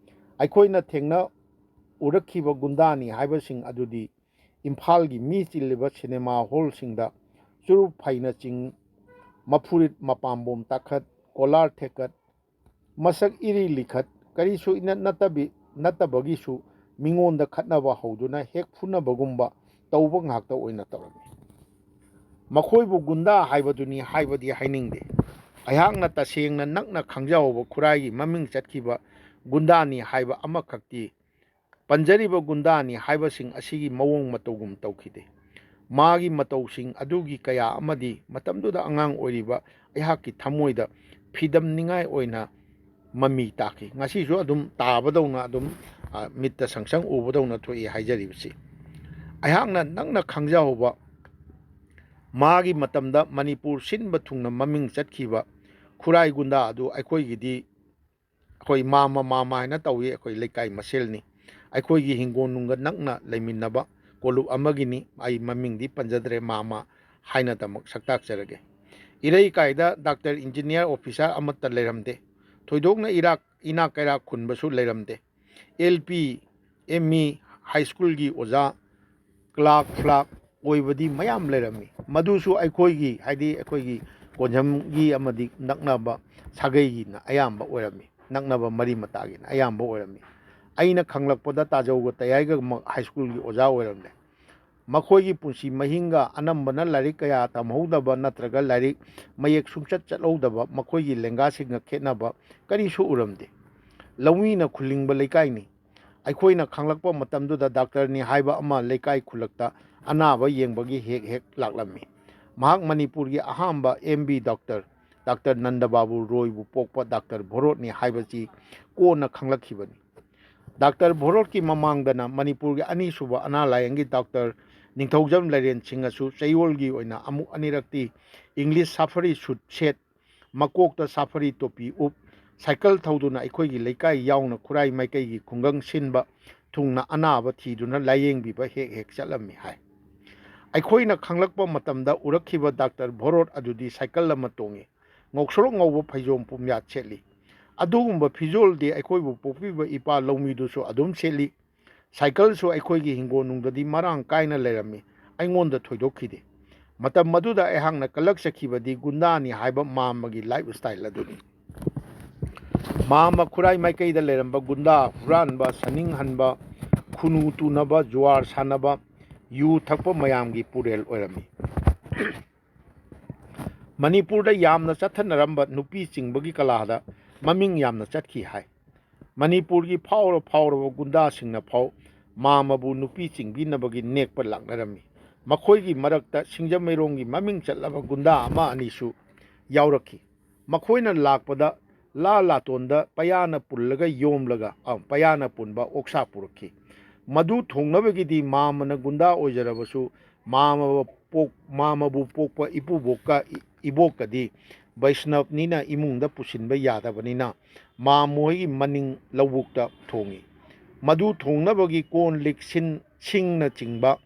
ꯑꯩꯈꯣꯏꯅ ꯊꯦꯡꯅ ꯎꯔꯛꯈꯤꯕ ꯒꯨꯟꯗꯥꯅꯤ ꯍꯥꯏꯕꯁꯤꯡ ꯑꯗꯨꯗꯤ ꯏꯝꯐꯥꯜꯒꯤ ꯃꯤ ꯆꯤꯜꯂꯤꯕ ꯁꯤꯅꯦꯃꯥ ꯍꯣꯜꯁꯤꯡꯗ ꯆꯨꯔꯨꯞ ꯐꯩꯅ ꯆꯤꯡ, ꯃꯐꯨꯔꯤꯠ ꯃꯄꯥꯝꯕꯣꯝ ꯇꯥꯈꯠ, ꯀꯣꯂꯥꯔ ꯊꯦꯛꯀꯠ, ꯃꯁꯛ ꯏꯔꯤ ꯂꯤꯈꯠ, ꯀꯔꯤꯁꯨ ꯏꯅꯠ ꯅꯠꯇꯕꯤ, ꯅꯠꯇꯕꯒꯤꯁꯨ ꯃꯤꯉꯣꯟꯗ ꯈꯠꯅꯕ ꯍꯧꯗꯨꯅ ꯍꯦꯛ ꯐꯨꯅꯕꯒꯨꯝꯕ ꯇꯧꯕ ꯉꯥꯛꯇ ꯑꯣꯏꯅ ꯇꯧꯔꯝꯃꯤ꯫ ꯃꯈꯣꯏꯕꯨ ꯒꯨꯟꯗꯥ ꯍꯥꯏꯕꯗꯨꯅꯤ ꯍꯥꯏꯕꯗꯤ ꯍꯥꯏꯅꯤꯡꯗꯦ꯫ ꯑꯩꯍꯥꯛꯅ ꯇꯁꯦꯡꯅ ꯅꯛꯅ ꯈꯪꯖꯍꯧꯕ ꯈꯨꯔꯥꯏꯒꯤ ꯃꯃꯤꯡ ꯆꯠꯈꯤꯕ ꯒꯨꯟꯗꯥꯅꯤ ꯍꯥꯏꯕ ꯑꯃꯈꯛꯇꯤ, ꯄꯟꯖꯔꯤꯕ ꯒꯨꯟꯗꯥꯅꯤ ꯍꯥꯏꯕꯁꯤꯡ ꯑꯁꯤꯒꯤ ꯃꯑꯣꯡ ꯃꯇꯧꯒꯨꯝ ꯇꯧꯈꯤꯗꯦ꯫ ꯃꯥꯒꯤ ꯃꯇꯧꯁꯤꯡ ꯑꯗꯨꯒꯤ ꯀꯌꯥ ꯑꯃꯗꯤ ꯃꯇꯝꯗꯨꯗ ꯑꯉꯥꯡ ꯑꯣꯏꯔꯤꯕ ꯑꯩꯍꯥꯛꯀꯤ ꯊꯃꯣꯏꯗ ꯐꯤꯗꯝꯅꯤꯡꯉꯥꯏ ꯑꯣꯏꯅ ꯃꯃꯤ ꯇꯥꯈꯤ꯫ ꯉꯁꯤꯁꯨ ꯑꯗꯨꯝ ꯇꯥꯕꯗꯧꯅ, ꯑꯗꯨꯝ, ꯑ, ꯃꯤꯠꯇ ꯁꯪꯁꯪ ꯎꯕꯗꯧꯅ ꯊꯣꯛꯏ ꯍꯥꯏꯖꯔꯤꯕꯁꯤ꯫ ꯑꯩꯍꯥꯛꯅ ꯅꯛꯅ ꯈꯪꯖꯍꯧꯕ, ꯃꯥꯒꯤ ꯃꯇꯝꯗ ꯃꯅꯤꯄꯨꯔ ꯁꯤꯟꯕ ꯊꯨꯡꯅ ꯃꯃꯤꯡ ꯆꯠꯈꯤꯕ ꯈꯨꯔꯥꯏ ꯒꯨꯟꯗꯥ ꯑꯗꯨ ꯑꯩꯈꯣꯏꯒꯤꯗꯤ, ꯑꯩꯈꯣꯏ ꯃꯥꯝꯃ, ꯃꯥꯝꯃ ꯍꯥꯏꯅ ꯇꯧꯏ, ꯑꯩꯈꯣꯏ ꯂꯩꯀꯥꯏ ꯃꯁꯦꯜꯅꯤ꯫ ꯑꯩꯈꯣꯏꯒꯤ ꯍꯤꯡꯒꯣꯜ ꯅꯨꯡꯒ ꯅꯛꯅ ꯂꯩꯃꯤꯟꯅꯕ ꯀꯣꯂꯨꯞ ꯑꯃꯒꯤꯅꯤ꯫ ꯑꯩ ꯃꯃꯤꯡꯗꯤ ꯄꯟꯖꯗ꯭ꯔꯦ, ꯃꯥꯝꯃ ꯍꯥꯏꯅꯗꯃꯛ ꯁꯛꯇꯥꯛꯆꯔꯒꯦ꯫ ꯏꯔꯩꯀꯥꯏꯗ ꯗꯥꯛꯇꯔ, ꯏꯟꯖꯤꯅꯤꯌꯥꯔ, ꯑꯣꯐꯤꯁꯥꯔ ꯑꯃꯠꯇ ꯂꯩꯔꯝꯗꯦ꯫ ꯊꯣꯏꯗꯣꯛꯅ ꯏꯔꯥꯛ, ꯏꯅꯥꯛ ꯀꯩꯔꯥꯛ ꯈꯨꯟꯕꯁꯨ ꯂꯩꯔꯝꯗꯦ꯫ ꯑꯦꯜ ꯄꯤ, ꯑꯦꯝ ꯏ, ꯍꯥꯏ ꯁ꯭ꯀꯨꯜꯒꯤ ꯑꯣꯖꯥ, ꯀ꯭ꯂꯥꯔꯛ, ꯐ꯭ꯂꯥꯔꯛ ꯑꯣꯏꯕꯗꯤ ꯃꯌꯥꯝ ꯂꯩꯔꯝꯃꯤ꯫ ꯃꯗꯨꯁꯨ ꯑꯩꯈꯣꯏꯒꯤ, ꯍꯥꯏꯗꯤ ꯑꯩꯈꯣꯏꯒꯤ ꯀꯣꯟꯖꯝꯒꯤ ꯑꯃꯗꯤ ꯅꯛꯅꯕ ꯁꯥꯒꯩꯒꯤꯅ ꯑꯌꯥꯝꯕ ꯑꯣꯏꯔꯝꯃꯤ, ꯅꯛꯅꯕ ꯃꯔꯤ ꯃꯇꯥꯒꯤꯅ ꯑꯌꯥꯝꯕ ꯑꯣꯏꯔꯝꯃꯤ꯫ ꯑꯩꯅ ꯈꯪꯂꯛꯄꯗ ꯇꯥꯖꯧꯒ ꯇꯌꯥꯏꯒ ꯃ-, ꯍꯥꯏ ꯁ꯭ꯀꯨꯜꯒꯤ ꯑꯣꯖꯥ ꯑꯣꯏꯔꯝꯂꯦ꯫ ꯃꯈꯣꯏꯒꯤ ꯄꯨꯟꯁꯤ ꯃꯍꯤꯡꯒ ꯑꯅꯝꯕꯅ ꯂꯥꯏꯔꯤꯛ ꯀꯌꯥ ꯇꯝꯍꯧꯗꯕ ꯅꯠꯇ꯭ꯔꯒ ꯂꯥꯏꯔꯤꯛ ꯃꯌꯦꯛ ꯁꯨꯡꯆꯠ ꯆꯠꯍꯧꯗꯕ ꯃꯈꯣꯏꯒꯤ ꯂꯦꯡꯒꯥꯁꯤꯡꯒ ꯈꯦꯠꯅꯕ ꯀꯔꯤꯁꯨ ꯎꯔꯝꯗꯦ꯫ ꯂꯧꯃꯤꯅ ꯈꯨꯂꯤꯡꯕ ꯂꯩꯀꯥꯏꯅꯤ꯫ ꯑꯩꯈꯣꯏꯅ ꯈꯪꯂꯛꯄ ꯃꯇꯝꯗꯨꯗ ꯗꯥꯛꯇꯔꯅꯤ ꯍꯥꯏꯕ ꯑꯃ ꯂꯩꯀꯥꯏ ꯈꯨꯜꯂꯛꯇ ꯑꯅꯥꯕ ꯌꯦꯡꯕꯒꯤ ꯍꯦꯛ ꯍꯦꯛ ꯂꯥꯛꯂꯝꯃꯤ꯫ ꯃꯍꯥꯛ ꯃꯅꯤꯄꯨꯔꯒꯤ ꯑꯍꯥꯟꯕ ꯑꯦꯝ ꯕꯤ ꯗꯥꯛꯇꯔ, ꯗꯥꯛꯇꯔ ꯅꯟꯗꯕꯥꯕꯨ ꯔꯣꯏꯕꯨ ꯄꯣꯛꯄ ꯗꯥꯛꯇꯔ ꯚꯣꯔꯣꯠꯅꯤ ꯍꯥꯏꯕꯁꯤ ꯀꯣꯟꯅ ꯈꯪꯂꯛꯈꯤꯕꯅꯤ꯫ ꯗꯥꯛꯇꯔ ꯚꯣꯔꯣꯠꯀꯤ ꯃꯃꯥꯡꯗꯅ ꯃꯅꯤꯄꯨꯔꯒꯤ ꯑꯅꯤꯁꯨꯕ ꯑꯅꯥ ꯂꯥꯌꯦꯡꯒꯤ ꯗꯥꯛꯇꯔ ꯅꯤꯡꯊꯧꯖꯝ ꯂꯥꯏꯔꯦꯟ ꯁꯤꯡꯍꯁꯨ ꯆꯌꯣꯜꯒꯤ ꯑꯣꯏꯅ ꯑꯃꯨꯛ ꯑꯅꯤꯔꯛꯇꯤ ꯏꯪꯂꯤꯁ ꯁꯥꯐꯔꯤ ꯁꯨꯠ ꯁꯦꯠ, ꯃꯀꯣꯛꯇ ꯁꯥꯐꯔꯤ ꯇꯣꯄꯤ ꯎꯞ, ꯁꯥꯏꯀꯜ ꯊꯧꯗꯨꯅ ꯑꯩꯈꯣꯏꯒꯤ ꯂꯩꯀꯥꯏ ꯌꯥꯎꯅ ꯈꯨꯔꯥꯏ ꯃꯥꯏꯀꯩꯒꯤ ꯈꯨꯡꯒꯪ ꯁꯤꯟꯕ ꯊꯨꯡꯅ ꯑꯅꯥꯕ ꯊꯤꯗꯨꯅ ꯂꯥꯌꯦꯡꯕꯤꯕ ꯍꯦꯛ ꯍꯦꯛ ꯆꯠꯂꯝꯃꯤ ꯍꯥꯏ꯫ ꯑꯩꯈꯣꯏꯅ ꯈꯪꯂꯛꯄ ꯃꯇꯝꯗ ꯎꯔꯛꯈꯤꯕ ꯗꯥꯛꯇꯔ ꯚꯣꯔꯣꯠ ꯑꯗꯨꯗꯤ ꯁꯥꯏꯀꯜ ꯑꯃ ꯇꯣꯡꯏ, ꯉꯧꯁꯣꯔꯣꯛ ꯉꯧꯕ ꯐꯩꯖꯣꯝ ꯄꯨꯝꯌꯥꯠ ꯁꯦꯠꯂꯤ꯫ ꯑꯗꯨꯒꯨꯝꯕ ꯐꯤꯖꯣꯜꯗꯤ ꯑꯩꯈꯣꯏꯕꯨ ꯄꯣꯛꯄꯤꯕ ꯏꯄꯥ ꯂꯧꯃꯤꯗꯨꯁꯨ ꯑꯗꯨꯝ ꯁꯦꯠꯂꯤ꯫ ꯁꯥꯏꯀꯜꯁꯨ ꯑꯩꯈꯣꯏꯒꯤ ꯍꯤꯡꯒꯣꯜꯅꯨꯡꯗꯗꯤ ꯃꯔꯥꯡ ꯀꯥꯏꯅ ꯂꯩꯔꯝꯃꯤ꯫ ꯑꯩꯉꯣꯟꯗ ꯊꯣꯏꯗꯣꯛꯈꯤꯗꯦ꯫ ꯃꯇꯝ ꯑꯗꯨꯗ ꯑꯩꯍꯥꯛꯅ ꯀꯜꯂꯛꯆꯈꯤꯕꯗꯤ ꯒꯨꯟꯗꯥꯅꯤ ꯍꯥꯏꯕ ꯃꯥꯝꯃꯒꯤ ꯂꯥꯏꯐ ꯁ꯭ꯇꯥꯏꯜ ꯑꯗꯨꯅꯤ꯫ ꯃꯥꯝꯃ ꯈꯨꯔꯥꯏ ꯃꯥꯏꯀꯩꯗ ꯂꯩꯔꯝꯕ ꯒꯨꯟꯗꯥ, ꯍꯨꯔꯥꯟꯕ, ꯁꯅꯤꯡꯍꯟꯕ, ꯈꯨꯅꯨ ꯇꯨꯅꯕ, ꯖꯨꯋꯥꯔ ꯁꯥꯟꯅꯕ, ꯌꯨ ꯊꯛꯄ ꯃꯌꯥꯝꯒꯤ ꯄꯨꯔꯦꯜ ꯑꯣꯏꯔꯝꯃꯤ꯫ ꯃꯅꯤꯄꯨꯔꯗ ꯌꯥꯝꯅ ꯆꯠꯊꯅꯔꯝꯕ ꯅꯨꯄꯤ ꯆꯤꯡꯕꯒꯤ ꯀꯂꯥꯗ ꯃꯃꯤꯡ ꯌꯥꯝꯅ ꯆꯠꯈꯤ ꯍꯥꯏ꯫ ꯃꯅꯤꯄꯨꯔꯒꯤ ꯐꯥꯎꯔ ꯐꯥꯎꯔꯕ ꯒꯨꯟꯗꯥꯁꯤꯡꯅ ꯐꯥꯎ ꯃꯥꯝꯃꯕꯨ ꯅꯨꯄꯤ ꯆꯤꯡꯕꯤꯅꯕꯒꯤ ꯅꯦꯛꯄ ꯂꯥꯛꯅꯔꯝꯃꯤ꯫ ꯃꯈꯣꯏꯒꯤ ꯃꯔꯛꯇ ꯁꯤꯡꯖꯃꯩꯔꯣꯡꯒꯤ ꯃꯃꯤꯡ ꯆꯠꯂꯕ ꯒꯨꯟꯗꯥ ꯑꯃ ꯑꯅꯤꯁꯨ ꯌꯥꯎꯔꯛꯈꯤ꯫ ꯃꯈꯣꯏꯅ ꯂꯥꯛꯄꯗ ꯂꯥ ꯂꯥꯇꯣꯟꯗ ꯄꯌꯥꯅ ꯄꯨꯜꯂꯒ ꯌꯣꯝꯂꯒ, ꯑ, ꯄꯌꯥꯅ ꯄꯨꯟꯕ ꯑꯣꯛꯁꯥ ꯄꯨꯔꯛꯈꯤ꯫ ꯃꯗꯨ ꯊꯣꯡꯅꯕꯒꯤꯗꯤ ꯃꯥꯝꯃꯅ ꯒꯨꯟꯗꯥ ꯑꯣꯏꯖꯔꯕꯁꯨ ꯃꯥꯝꯃꯕ ꯄꯣꯛ-, ꯃꯥꯝꯃꯕꯨ ꯄꯣꯛꯄ ꯏꯄꯨꯕꯣꯛꯀ ꯏ-, ꯏꯕꯣꯛꯀꯗꯤ ꯕꯩꯁꯅꯕꯅꯤꯅ ꯏꯃꯨꯡꯗ ꯄꯨꯁꯤꯟꯕ ꯌꯥꯗꯕꯅꯤꯅ ꯃꯥꯝꯃ ꯍꯣꯏꯒꯤ ꯃꯅꯤꯡ ꯂꯧꯕꯨꯛꯇ ꯊꯣꯡꯉꯤ꯫ ꯃꯗꯨ ꯊꯣꯡꯅꯕꯒꯤ ꯀꯣꯟ ꯂꯤꯛ ꯁꯤꯟ-, ꯁꯤꯡꯅꯆꯤꯡꯕ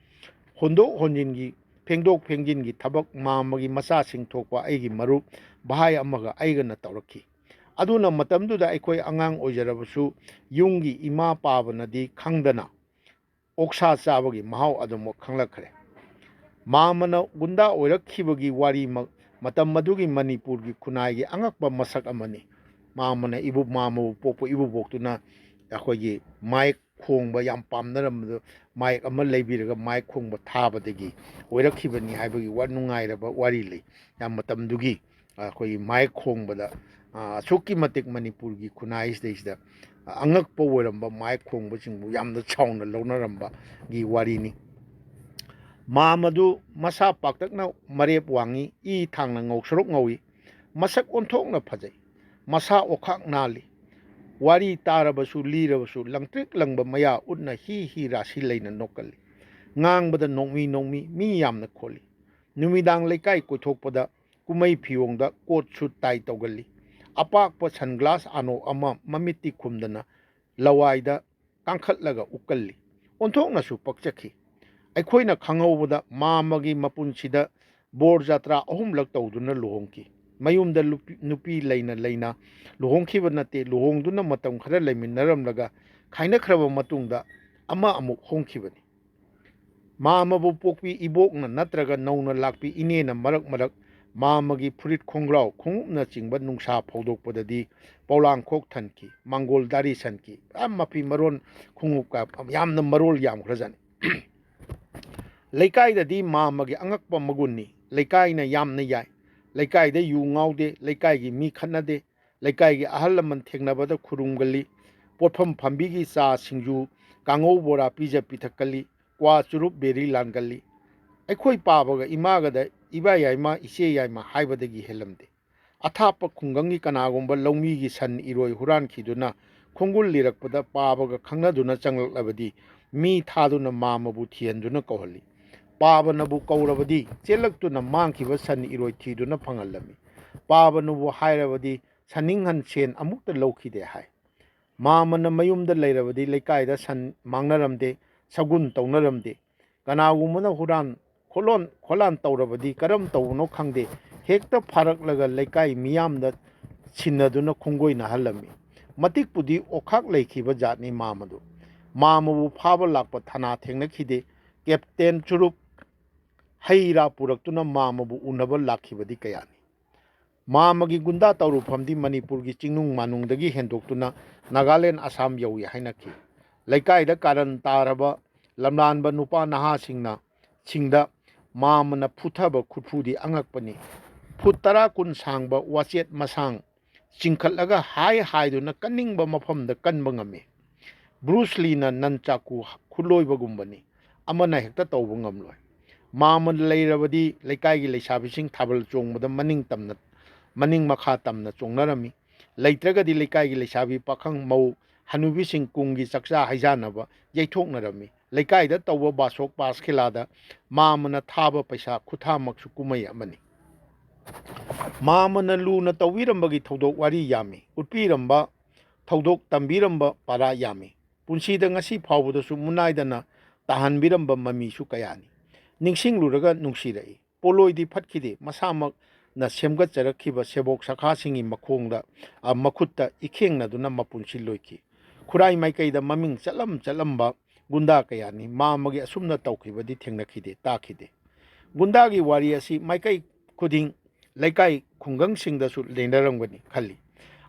ꯍꯣꯟꯗꯣꯛ ꯍꯣꯟꯖꯤꯟꯒꯤ, ꯐꯦꯡꯗꯣꯛ ꯐꯦꯡꯖꯤꯟꯒꯤ ꯊꯕꯛ ꯃꯥꯝꯃꯒꯤ ꯃꯆꯥꯁꯤꯡ ꯊꯣꯛꯄ ꯑꯩꯒꯤ ꯃꯔꯨꯞ ꯚꯥꯏ ꯑꯃꯒ ꯑꯩꯒꯅ ꯇꯧꯔꯛꯈꯤ꯫ ꯑꯗꯨꯅ ꯃꯇꯝꯗꯨꯗ ꯑꯩꯈꯣꯏ ꯑꯉꯥꯡ ꯑꯣꯏꯖꯔꯕꯁꯨ ꯌꯨꯝꯒꯤ ꯏꯃꯥ ꯄꯥꯕꯅꯗꯤ ꯈꯪꯗꯅ ꯑꯣꯛꯁꯥ ꯆꯥꯕꯒꯤ ꯃꯍꯥꯎ ꯑꯗꯨꯃꯛ ꯈꯪꯂꯛꯈ꯭ꯔꯦ꯫ ꯃꯥꯃꯅ ꯒꯨꯟꯗꯥ ꯑꯣꯏꯔꯛꯈꯤꯕꯒꯤ ꯋꯥꯔꯤꯃꯛ ꯃꯇꯝ ꯑꯗꯨꯒꯤ ꯃꯅꯤꯄꯨꯔꯒꯤ ꯈꯨꯟꯅꯥꯏꯒꯤ ꯑꯉꯛꯄ ꯃꯁꯛ ꯑꯃꯅꯤ꯫ ꯃꯥꯃꯅ ꯏꯕꯨ ꯃꯥꯃꯕꯨ ꯄꯣꯛꯄ ꯏꯕꯨꯕꯣꯛꯇꯨꯅ ꯑꯩꯈꯣꯏꯒꯤ ꯃꯥꯏꯛ ꯈꯣꯡꯕ ꯌꯥꯝ ꯄꯥꯝꯅꯔꯝꯕꯗꯨ, ꯃꯥꯏꯛ ꯑꯃ ꯂꯩꯕꯤꯔꯒ ꯃꯥꯏꯛ ꯈꯣꯡꯕ ꯊꯥꯕꯗꯒꯤ ꯑꯣꯏꯔꯛꯈꯤꯕꯅꯤ ꯍꯥꯏꯕꯒꯤ ꯋꯥ ꯅꯨꯡꯉꯥꯏꯔꯕ ꯋꯥꯔꯤ ꯂꯩ꯫ ꯌꯥꯝ ꯃꯇꯝꯗꯨꯒꯤ ꯑꯩꯈꯣꯏꯒꯤ ꯃꯥꯏꯛ ꯈꯣꯡꯕꯗ, ꯑ, ꯑꯁꯨꯛꯀꯤ ꯃꯇꯤꯛ ꯃꯅꯤꯄꯨꯔꯒꯤ ꯈꯨꯟꯅꯥꯏꯁꯤꯗꯩꯁꯤꯗ ꯑꯉꯛꯄ ꯑꯣꯏꯔꯝꯕ ꯃꯥꯏꯛ ꯈꯣꯡꯕꯁꯤꯡꯕꯨ ꯌꯥꯝꯅ ꯆꯥꯎꯅ ꯂꯧꯅꯔꯝꯕꯒꯤ ꯋꯥꯔꯤꯅꯤ꯫ ꯃꯥꯃꯗꯨ ꯃꯁꯥ ꯄꯥꯛꯇꯛꯅ ꯃꯔꯦꯞ ꯋꯥꯡꯉꯤ, ꯏ ꯊꯥꯡꯅ ꯉꯧꯁ꯭ꯔꯣꯛ ꯉꯧꯏ, ꯃꯁꯛ ꯑꯣꯟꯊꯣꯛꯅ ꯐꯖꯩ, ꯃꯁꯥ ꯑꯣꯈꯥꯛ ꯅꯥꯜꯂꯤ꯫ ꯋꯥꯔꯤ ꯇꯥꯔꯕꯁꯨ ꯂꯤꯔꯕꯁꯨ ꯂꯪꯇ꯭ꯔꯤꯛ ꯂꯪꯕ ꯃꯌꯥ ꯎꯠꯅ ꯍꯤ ꯍꯤ ꯔꯥꯁꯤ ꯂꯩꯅ ꯅꯣꯛꯀꯜꯂꯤ꯫ ꯉꯥꯡꯕꯗ ꯅꯣꯡꯃꯤ ꯅꯣꯡꯃꯤ ꯃꯤ ꯌꯥꯝꯅ ꯈꯣꯜꯂꯤ꯫ ꯅꯨꯃꯤꯗꯥꯡ ꯂꯩꯀꯥꯏ ꯀꯣꯏꯊꯣꯛꯄꯗ ꯀꯨꯝꯍꯩ ꯐꯤꯌꯣꯡꯗ ꯀꯣꯠ ꯁꯨꯠ ꯇꯥꯏ ꯇꯧꯒꯜꯂꯤ꯫ ꯑꯄꯥꯛꯄ ꯁꯟꯒ꯭ꯂꯥꯁ ꯑꯅꯣꯛ ꯑꯃ ꯃꯃꯤꯠꯇꯤ ꯈꯨꯝꯗꯅ ꯂꯋꯥꯏꯗ ꯀꯥꯡꯈꯠꯂꯒ ꯎꯞꯀꯜꯂꯤ꯫ ꯑꯣꯟꯊꯣꯛꯅꯁꯨ ꯄꯛꯆꯈꯤ꯫ ꯑꯩꯈꯣꯏꯅ ꯈꯪꯍꯧꯕꯗ ꯃꯥꯃꯒꯤ ꯃꯄꯨꯟꯁꯤꯗ ꯕꯣꯔ ꯖꯥꯇ꯭ꯔꯥ ꯑꯍꯨꯝꯂꯛ ꯇꯧꯗꯨꯅ ꯂꯨꯍꯣꯡꯈꯤ꯫ ꯃꯌꯨꯝꯗ ꯂꯨꯄꯤ-, ꯅꯨꯄꯤ ꯂꯩꯅ ꯂꯩꯅ ꯂꯨꯍꯣꯡꯈꯤꯕ ꯅꯠꯇꯦ, ꯂꯨꯍꯣꯡꯗꯨꯅ ꯃꯇꯝ ꯈꯔ ꯂꯩꯃꯤꯟꯅꯔꯝꯂꯒ ꯈꯥꯏꯅꯈ꯭ꯔꯕ ꯃꯇꯨꯡꯗ ꯑꯃ ꯑꯃꯨꯛ ꯍꯣꯡꯈꯤꯕꯅꯤ꯫ ꯃꯥꯃꯕꯨ ꯄꯣꯛꯄꯤ ꯏꯕꯣꯛꯅ ꯅꯠꯇ꯭ꯔꯒ ꯅꯧꯅ ꯂꯥꯛꯄꯤ ꯏꯅꯦꯅ ꯃꯔꯛ ꯃꯔꯛ ꯃꯥꯃꯒꯤ ꯐꯨꯔꯤꯠ ꯈꯣꯡꯒ꯭ꯔꯥꯎ ꯈꯣꯡꯎꯞꯅꯆꯤꯡꯕ ꯅꯨꯡꯁꯥ ꯐꯧꯗꯣꯛꯄꯗꯗꯤ ꯄꯣꯂꯥꯡꯈꯣꯛ ꯊꯟꯈꯤ, ꯃꯥꯡꯒꯣꯜ ꯗꯥꯔꯤ ꯁꯟꯈꯤ, ꯄꯨꯔꯥ ꯃꯐꯤ ꯃꯔꯣꯟ ꯈꯣꯡꯎꯞꯀ ꯌꯥꯝꯅ ꯃꯔꯣꯜ ꯌꯥꯝꯈ꯭ꯔꯖꯥꯠꯅꯤ꯫ ꯂꯩꯀꯥꯏꯗꯗꯤ ꯃꯥꯃꯒꯤ ꯑꯉꯛꯄ ꯃꯒꯨꯟꯅꯤ꯫ ꯂꯩꯀꯥꯏꯅ ꯌꯥꯝꯅ ꯌꯥꯏ꯫ ꯂꯩꯀꯥꯏꯗ ꯌꯨ ꯉꯥꯎꯗꯦ, ꯂꯩꯀꯥꯏꯒꯤ ꯃꯤ ꯈꯠꯅꯗꯦ, ꯂꯩꯀꯥꯏꯒꯤ ꯑꯍꯜ ꯂꯃꯟ ꯊꯦꯡꯅꯕꯗ ꯈꯨꯔꯨꯝꯒꯜꯂꯤ꯫ ꯄꯣꯠꯐꯝ ꯐꯝꯕꯤꯒꯤ ꯆꯥ, ꯁꯤꯡꯖꯨ, ꯀꯥꯡꯉꯧ, ꯕꯣꯔꯥ ꯄꯤꯖ ꯄꯤꯊꯛꯀꯜꯂꯤ꯫ ꯀ꯭ꯋꯥ, ꯆꯨꯔꯨꯞ, ꯕꯦꯔꯤ ꯂꯥꯟꯒꯜꯂꯤ꯫ ꯑꯩꯈꯣꯏ ꯄꯥꯕꯒ ꯏꯃꯥꯒꯗ ꯏꯕꯥ ꯌꯥꯏꯃ, ꯏꯆꯦ ꯌꯥꯏꯃ ꯍꯥꯏꯕꯗꯒꯤ ꯍꯦꯜꯂꯝꯗꯦ꯫ ꯑꯊꯥꯞꯄ ꯈꯨꯡꯒꯪꯒꯤ ꯀꯅꯥꯒꯨꯝꯕ ꯂꯧꯃꯤꯒꯤ ꯁꯟ ꯏꯔꯣꯏ ꯍꯨꯔꯥꯟꯈꯤꯗꯨꯅ ꯈꯣꯡꯒꯨꯜ ꯂꯤꯔꯛꯄꯗ ꯄꯥꯕꯒ ꯈꯪꯅꯗꯨꯅ ꯆꯪꯂꯛꯂꯕꯗꯤ ꯃꯤ ꯊꯥꯗꯨꯅ ꯃꯥꯃꯕꯨ ꯊꯤꯍꯟꯗꯨꯅ ꯀꯧꯍꯜꯂꯤ꯫ ꯄꯥꯕꯅꯕꯨ ꯀꯧꯔꯕꯗꯤ ꯆꯦꯜꯂꯛꯇꯨꯅ ꯃꯥꯡꯈꯤꯕ ꯁꯟ ꯏꯔꯣꯏ ꯊꯤꯗꯨꯅ ꯐꯪꯍꯜꯂꯝꯃꯤ꯫ ꯄꯥꯕꯅꯕꯨ ꯍꯥꯏꯔꯕꯗꯤ ꯁꯟꯅꯤꯡꯍꯟ ꯁꯦꯟ ꯑꯃꯨꯛꯇ ꯂꯧꯈꯤꯗꯦ ꯍꯥꯏ꯫ ꯃꯥꯃꯅ ꯃꯌꯨꯝꯗ ꯂꯩꯔꯕꯗꯤ ꯂꯩꯀꯥꯏꯗ ꯁꯟ ꯃꯥꯡꯅꯔꯝꯗꯦ, ꯁꯒꯨꯟ ꯇꯧꯅꯔꯝꯗꯦ꯫ ꯀꯅꯥꯒꯨꯝꯕꯅ ꯍꯨꯔꯥꯟ ꯈꯣꯠꯂꯣꯟ, ꯈꯣꯠꯂꯥꯟ ꯇꯧꯔꯕꯗꯤ ꯀꯔꯝ ꯇꯧꯕꯅꯣ ꯈꯪꯗꯦ, ꯍꯦꯛꯇ ꯐꯥꯔꯛꯂꯒ ꯂꯩꯀꯥꯏ ꯃꯤꯌꯥꯝꯗ ꯁꯤꯟꯅꯗꯨꯅ ꯈꯣꯡꯒꯣꯏꯅꯍꯜꯂꯝꯃꯤ꯫ ꯃꯇꯤꯛꯄꯨꯗꯤ ꯑꯣꯈꯥꯛ ꯂꯩꯈꯤꯕ ꯖꯥꯠꯅꯤ ꯃꯥꯃꯗꯨ꯫ ꯃꯥꯃꯕꯨ ꯐꯥꯕ ꯂꯥꯛꯄ ꯊꯥꯅꯥ ꯊꯦꯡꯅꯈꯤꯗꯦ꯫ ꯀꯦꯞꯇꯦꯟ ꯆꯨꯔꯨꯞ ꯍꯩ ꯔꯥ ꯄꯨꯔꯛꯇꯨꯅ ꯃꯥꯃꯕꯨ ꯎꯅꯕ ꯂꯥꯛꯈꯤꯕꯗꯤ ꯀꯌꯥꯅꯤ꯫ ꯃꯥꯃꯒꯤ ꯒꯨꯟꯗꯥ ꯇꯧꯔꯨꯐꯝꯗꯤ ꯃꯅꯤꯄꯨꯔꯒꯤ ꯆꯤꯡꯅꯨꯡ ꯃꯥꯅꯨꯡꯗꯒꯤ ꯍꯦꯟꯗꯣꯛꯇꯨꯅ ꯅꯥꯒꯥꯂꯦꯟ, ꯑꯁꯥꯝ ꯌꯧꯏ ꯍꯥꯏꯅꯈꯤ꯫ ꯂꯩꯀꯥꯏꯗ ꯀꯥꯔꯟ ꯇꯥꯔꯕ ꯂꯝꯂꯥꯟꯕ ꯅꯨꯄꯥ ꯅꯍꯥꯁꯤꯡꯅ ꯁꯤꯡꯗ ꯃꯥꯃꯅ ꯐꯨꯊꯕ ꯈꯨꯠꯐꯨꯗꯤ ꯑꯉꯛꯄꯅꯤ꯫ ꯐꯨꯠ ꯇꯔꯥ ꯀꯨꯟ ꯁꯥꯡꯕ ꯋꯥꯆꯦꯠ ꯃꯁꯥꯡ ꯆꯤꯡꯈꯠꯂꯒ ꯍꯥꯏ ꯍꯥꯏꯗꯨꯅ ꯀꯟꯅꯤꯡꯕ ꯃꯐꯝꯗ ꯀꯟꯕ ꯉꯝꯃꯤ꯫ ꯕ꯭ꯔꯨꯁ ꯂꯤꯅ ꯅꯟ ꯆꯥꯀꯨ ꯈꯨꯠꯂꯣꯏꯕꯒꯨꯝꯕꯅꯤ, ꯑꯃꯅ ꯍꯦꯛꯇ ꯇꯧꯕ ꯉꯝꯂꯣꯏ꯫ ꯃꯥꯃ ꯂꯩꯔꯕꯗꯤ ꯂꯩꯀꯥꯏꯒꯤ ꯂꯩꯁꯥꯕꯤꯁꯤꯡ ꯊꯥꯕꯜ ꯆꯣꯡꯕꯗ ꯃꯅꯤꯡ ꯇꯝꯅ, ꯃꯅꯤꯡ ꯃꯈꯥ ꯇꯝꯅ ꯆꯣꯡꯅꯔꯝꯃꯤ꯫ ꯂꯩꯇ꯭ꯔꯒꯗꯤ ꯂꯩꯀꯥꯏꯒꯤ ꯂꯩꯁꯥꯕꯤ ꯄꯥꯈꯪ ꯃꯧ ꯍꯅꯨꯕꯤꯁꯤꯡ ꯀꯨꯝꯒꯤ ꯆꯥꯛꯆꯥ ꯍꯩꯖꯥꯟꯅꯕ ꯌꯩꯊꯣꯛꯅꯔꯝꯃꯤ꯫ ꯂꯩꯀꯥꯏꯗ ꯇꯧꯕ ꯕꯥꯁꯣꯛ ꯄꯥꯁ ꯈꯦꯂꯥꯗ ꯃꯥꯃꯅ ꯊꯥꯕ ꯄꯩꯁꯥ ꯈꯨꯊꯥꯃꯛꯁꯨ ꯀꯨꯝꯍꯩ ꯑꯃꯅꯤ꯫ ꯃꯥꯃꯅ ꯂꯨꯅ ꯇꯧꯕꯤꯔꯝꯕꯒꯤ ꯊꯧꯗꯣꯛ ꯋꯥꯔꯤ ꯌꯥꯝꯃꯤ, ꯎꯠꯄꯤꯔꯝꯕ ꯊꯧꯗꯣꯛ ꯇꯝꯕꯤꯔꯝꯕ ꯄꯥꯔꯥ ꯌꯥꯝꯃꯤ꯫ ꯄꯨꯟꯁꯤꯗ ꯉꯁꯤ ꯐꯥꯎꯕꯗꯁꯨ ꯃꯨꯅꯥꯏꯗꯅ ꯇꯥꯍꯟꯕꯤꯔꯝꯕ ꯃꯃꯤꯁꯨ ꯀꯌꯥꯅꯤ꯫ ꯅꯤꯡꯁꯤꯡꯂꯨꯔꯒ ꯅꯨꯡꯁꯤꯔꯛꯏ꯫ ꯄꯣꯂꯣꯏꯗꯤ ꯐꯠꯈꯤꯗꯦ, ꯃꯁꯥꯃꯛꯅ ꯁꯦꯝꯒꯠꯆꯔꯛꯈꯤꯕ ꯁꯦꯕꯣꯛ ꯁꯈꯥꯁꯤꯡꯒꯤ ꯃꯈꯣꯡꯗ, ꯑ, ꯃꯈꯨꯠꯇ ꯏꯈꯦꯡꯅꯗꯨꯅ ꯃꯄꯨꯟꯁꯤ ꯂꯣꯏꯈꯤ꯫ ꯈꯨꯔꯥꯏ ꯃꯥꯏꯀꯩꯗ ꯃꯃꯤꯡ ꯆꯠꯂꯝ ꯆꯠꯂꯝꯕ ꯒꯨꯟꯗꯥ ꯀꯌꯥꯅꯤ꯫ ꯃꯥꯃꯒꯤ ꯑꯁꯨꯝꯅ ꯇꯧꯈꯤꯕꯗꯤ ꯊꯦꯡꯅꯈꯤꯗꯦ, ꯇꯥꯈꯤꯗꯦ꯫ ꯒꯨꯟꯗꯥꯒꯤ ꯋꯥꯔꯤ ꯑꯁꯤ ꯃꯥꯏꯀꯩ ꯈꯨꯗꯤꯡ, ꯂꯩꯀꯥꯏ ꯈꯨꯡꯒꯪꯁꯤꯡꯗꯁꯨ ꯂꯩꯅꯔꯝꯒꯅꯤ ꯈꯜꯂꯤ꯫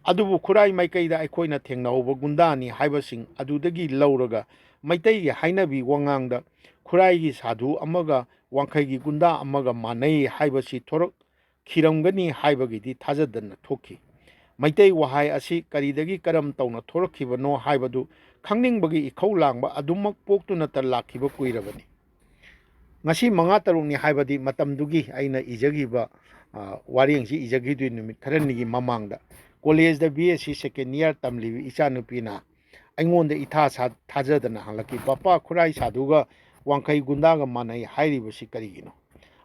ꯑꯗꯨꯕꯨ ꯈꯨꯔꯥꯏ ꯃꯥꯏꯀꯩꯗ ꯑꯩꯈꯣꯏꯅ ꯊꯦꯡꯅꯍꯧꯕ ꯒꯨꯟꯗꯥꯅꯤ ꯍꯥꯏꯕꯁꯤꯡ ꯑꯗꯨꯗꯒꯤ ꯂꯧꯔꯒ ꯃꯩꯇꯩꯒꯤ ꯍꯥꯏꯅꯕꯤ ꯋꯥꯉꯥꯡꯗ ꯈꯨꯔꯥꯏꯒꯤ ꯁꯥꯙꯨ ꯑꯃꯒ ꯋꯥꯡꯈꯩꯒꯤ ꯒꯨꯟꯗꯥ ꯑꯃꯒ ꯃꯥꯟꯅꯩ ꯍꯥꯏꯕꯁꯤ ꯊꯣꯔꯛꯈꯤꯔꯝꯒꯅꯤ ꯍꯥꯏꯕꯒꯤꯗꯤ ꯊꯥꯖꯗꯅ ꯊꯣꯛꯈꯤ꯫ ꯃꯩꯇꯩ ꯋꯥꯍꯩ ꯑꯁꯤ ꯀꯔꯤꯗꯒꯤ ꯀꯔꯝ ꯇꯧꯅ ꯊꯣꯔꯛꯈꯤꯕꯅꯣ ꯍꯥꯏꯕꯗꯨ ꯈꯪꯅꯤꯡꯕꯒꯤ ꯏꯈꯧ ꯂꯥꯡꯕ ꯑꯗꯨꯃꯛ ꯄꯣꯛꯇꯨꯅꯇ ꯂꯥꯛꯈꯤꯕ ꯀꯨꯏꯔꯕꯅꯤ꯫ ꯉꯁꯤ ꯃꯉꯥ ꯇꯔꯨꯛꯅꯤ ꯍꯥꯏꯕꯗꯤ ꯃꯇꯝꯗꯨꯒꯤ ꯑꯩꯅ ꯏꯖꯈꯤꯕ, ꯑ, ꯋꯥꯔꯦꯡꯁꯤ ꯏꯖꯈꯤꯗꯣꯏ ꯅꯨꯃꯤꯠ ꯈꯔꯅꯤꯒꯤ ꯃꯃꯥꯡꯗ ꯀꯣꯂꯦꯖꯗ ꯕꯤ ꯑꯦꯁ ꯁꯤ ꯁꯦꯀꯦꯟ ꯏꯌꯥꯔ ꯇꯝꯂꯤꯕ ꯏꯆꯥꯅꯨꯄꯤꯅ ꯑꯩꯉꯣꯟꯗ ꯏꯊꯥ ꯁꯥ-, ꯊꯥꯖꯗꯅ ꯍꯪꯂꯛꯈꯤ, "ꯄꯥꯄꯥ, ꯈꯨꯔꯥꯏ ꯁꯥꯗꯨꯒ ꯋꯥꯡꯈꯩ ꯒꯨꯟꯗꯥꯒ ꯃꯥꯟꯅꯩ ꯍꯥꯏꯔꯤꯕꯁꯤ ꯀꯔꯤꯒꯤꯅꯣ?"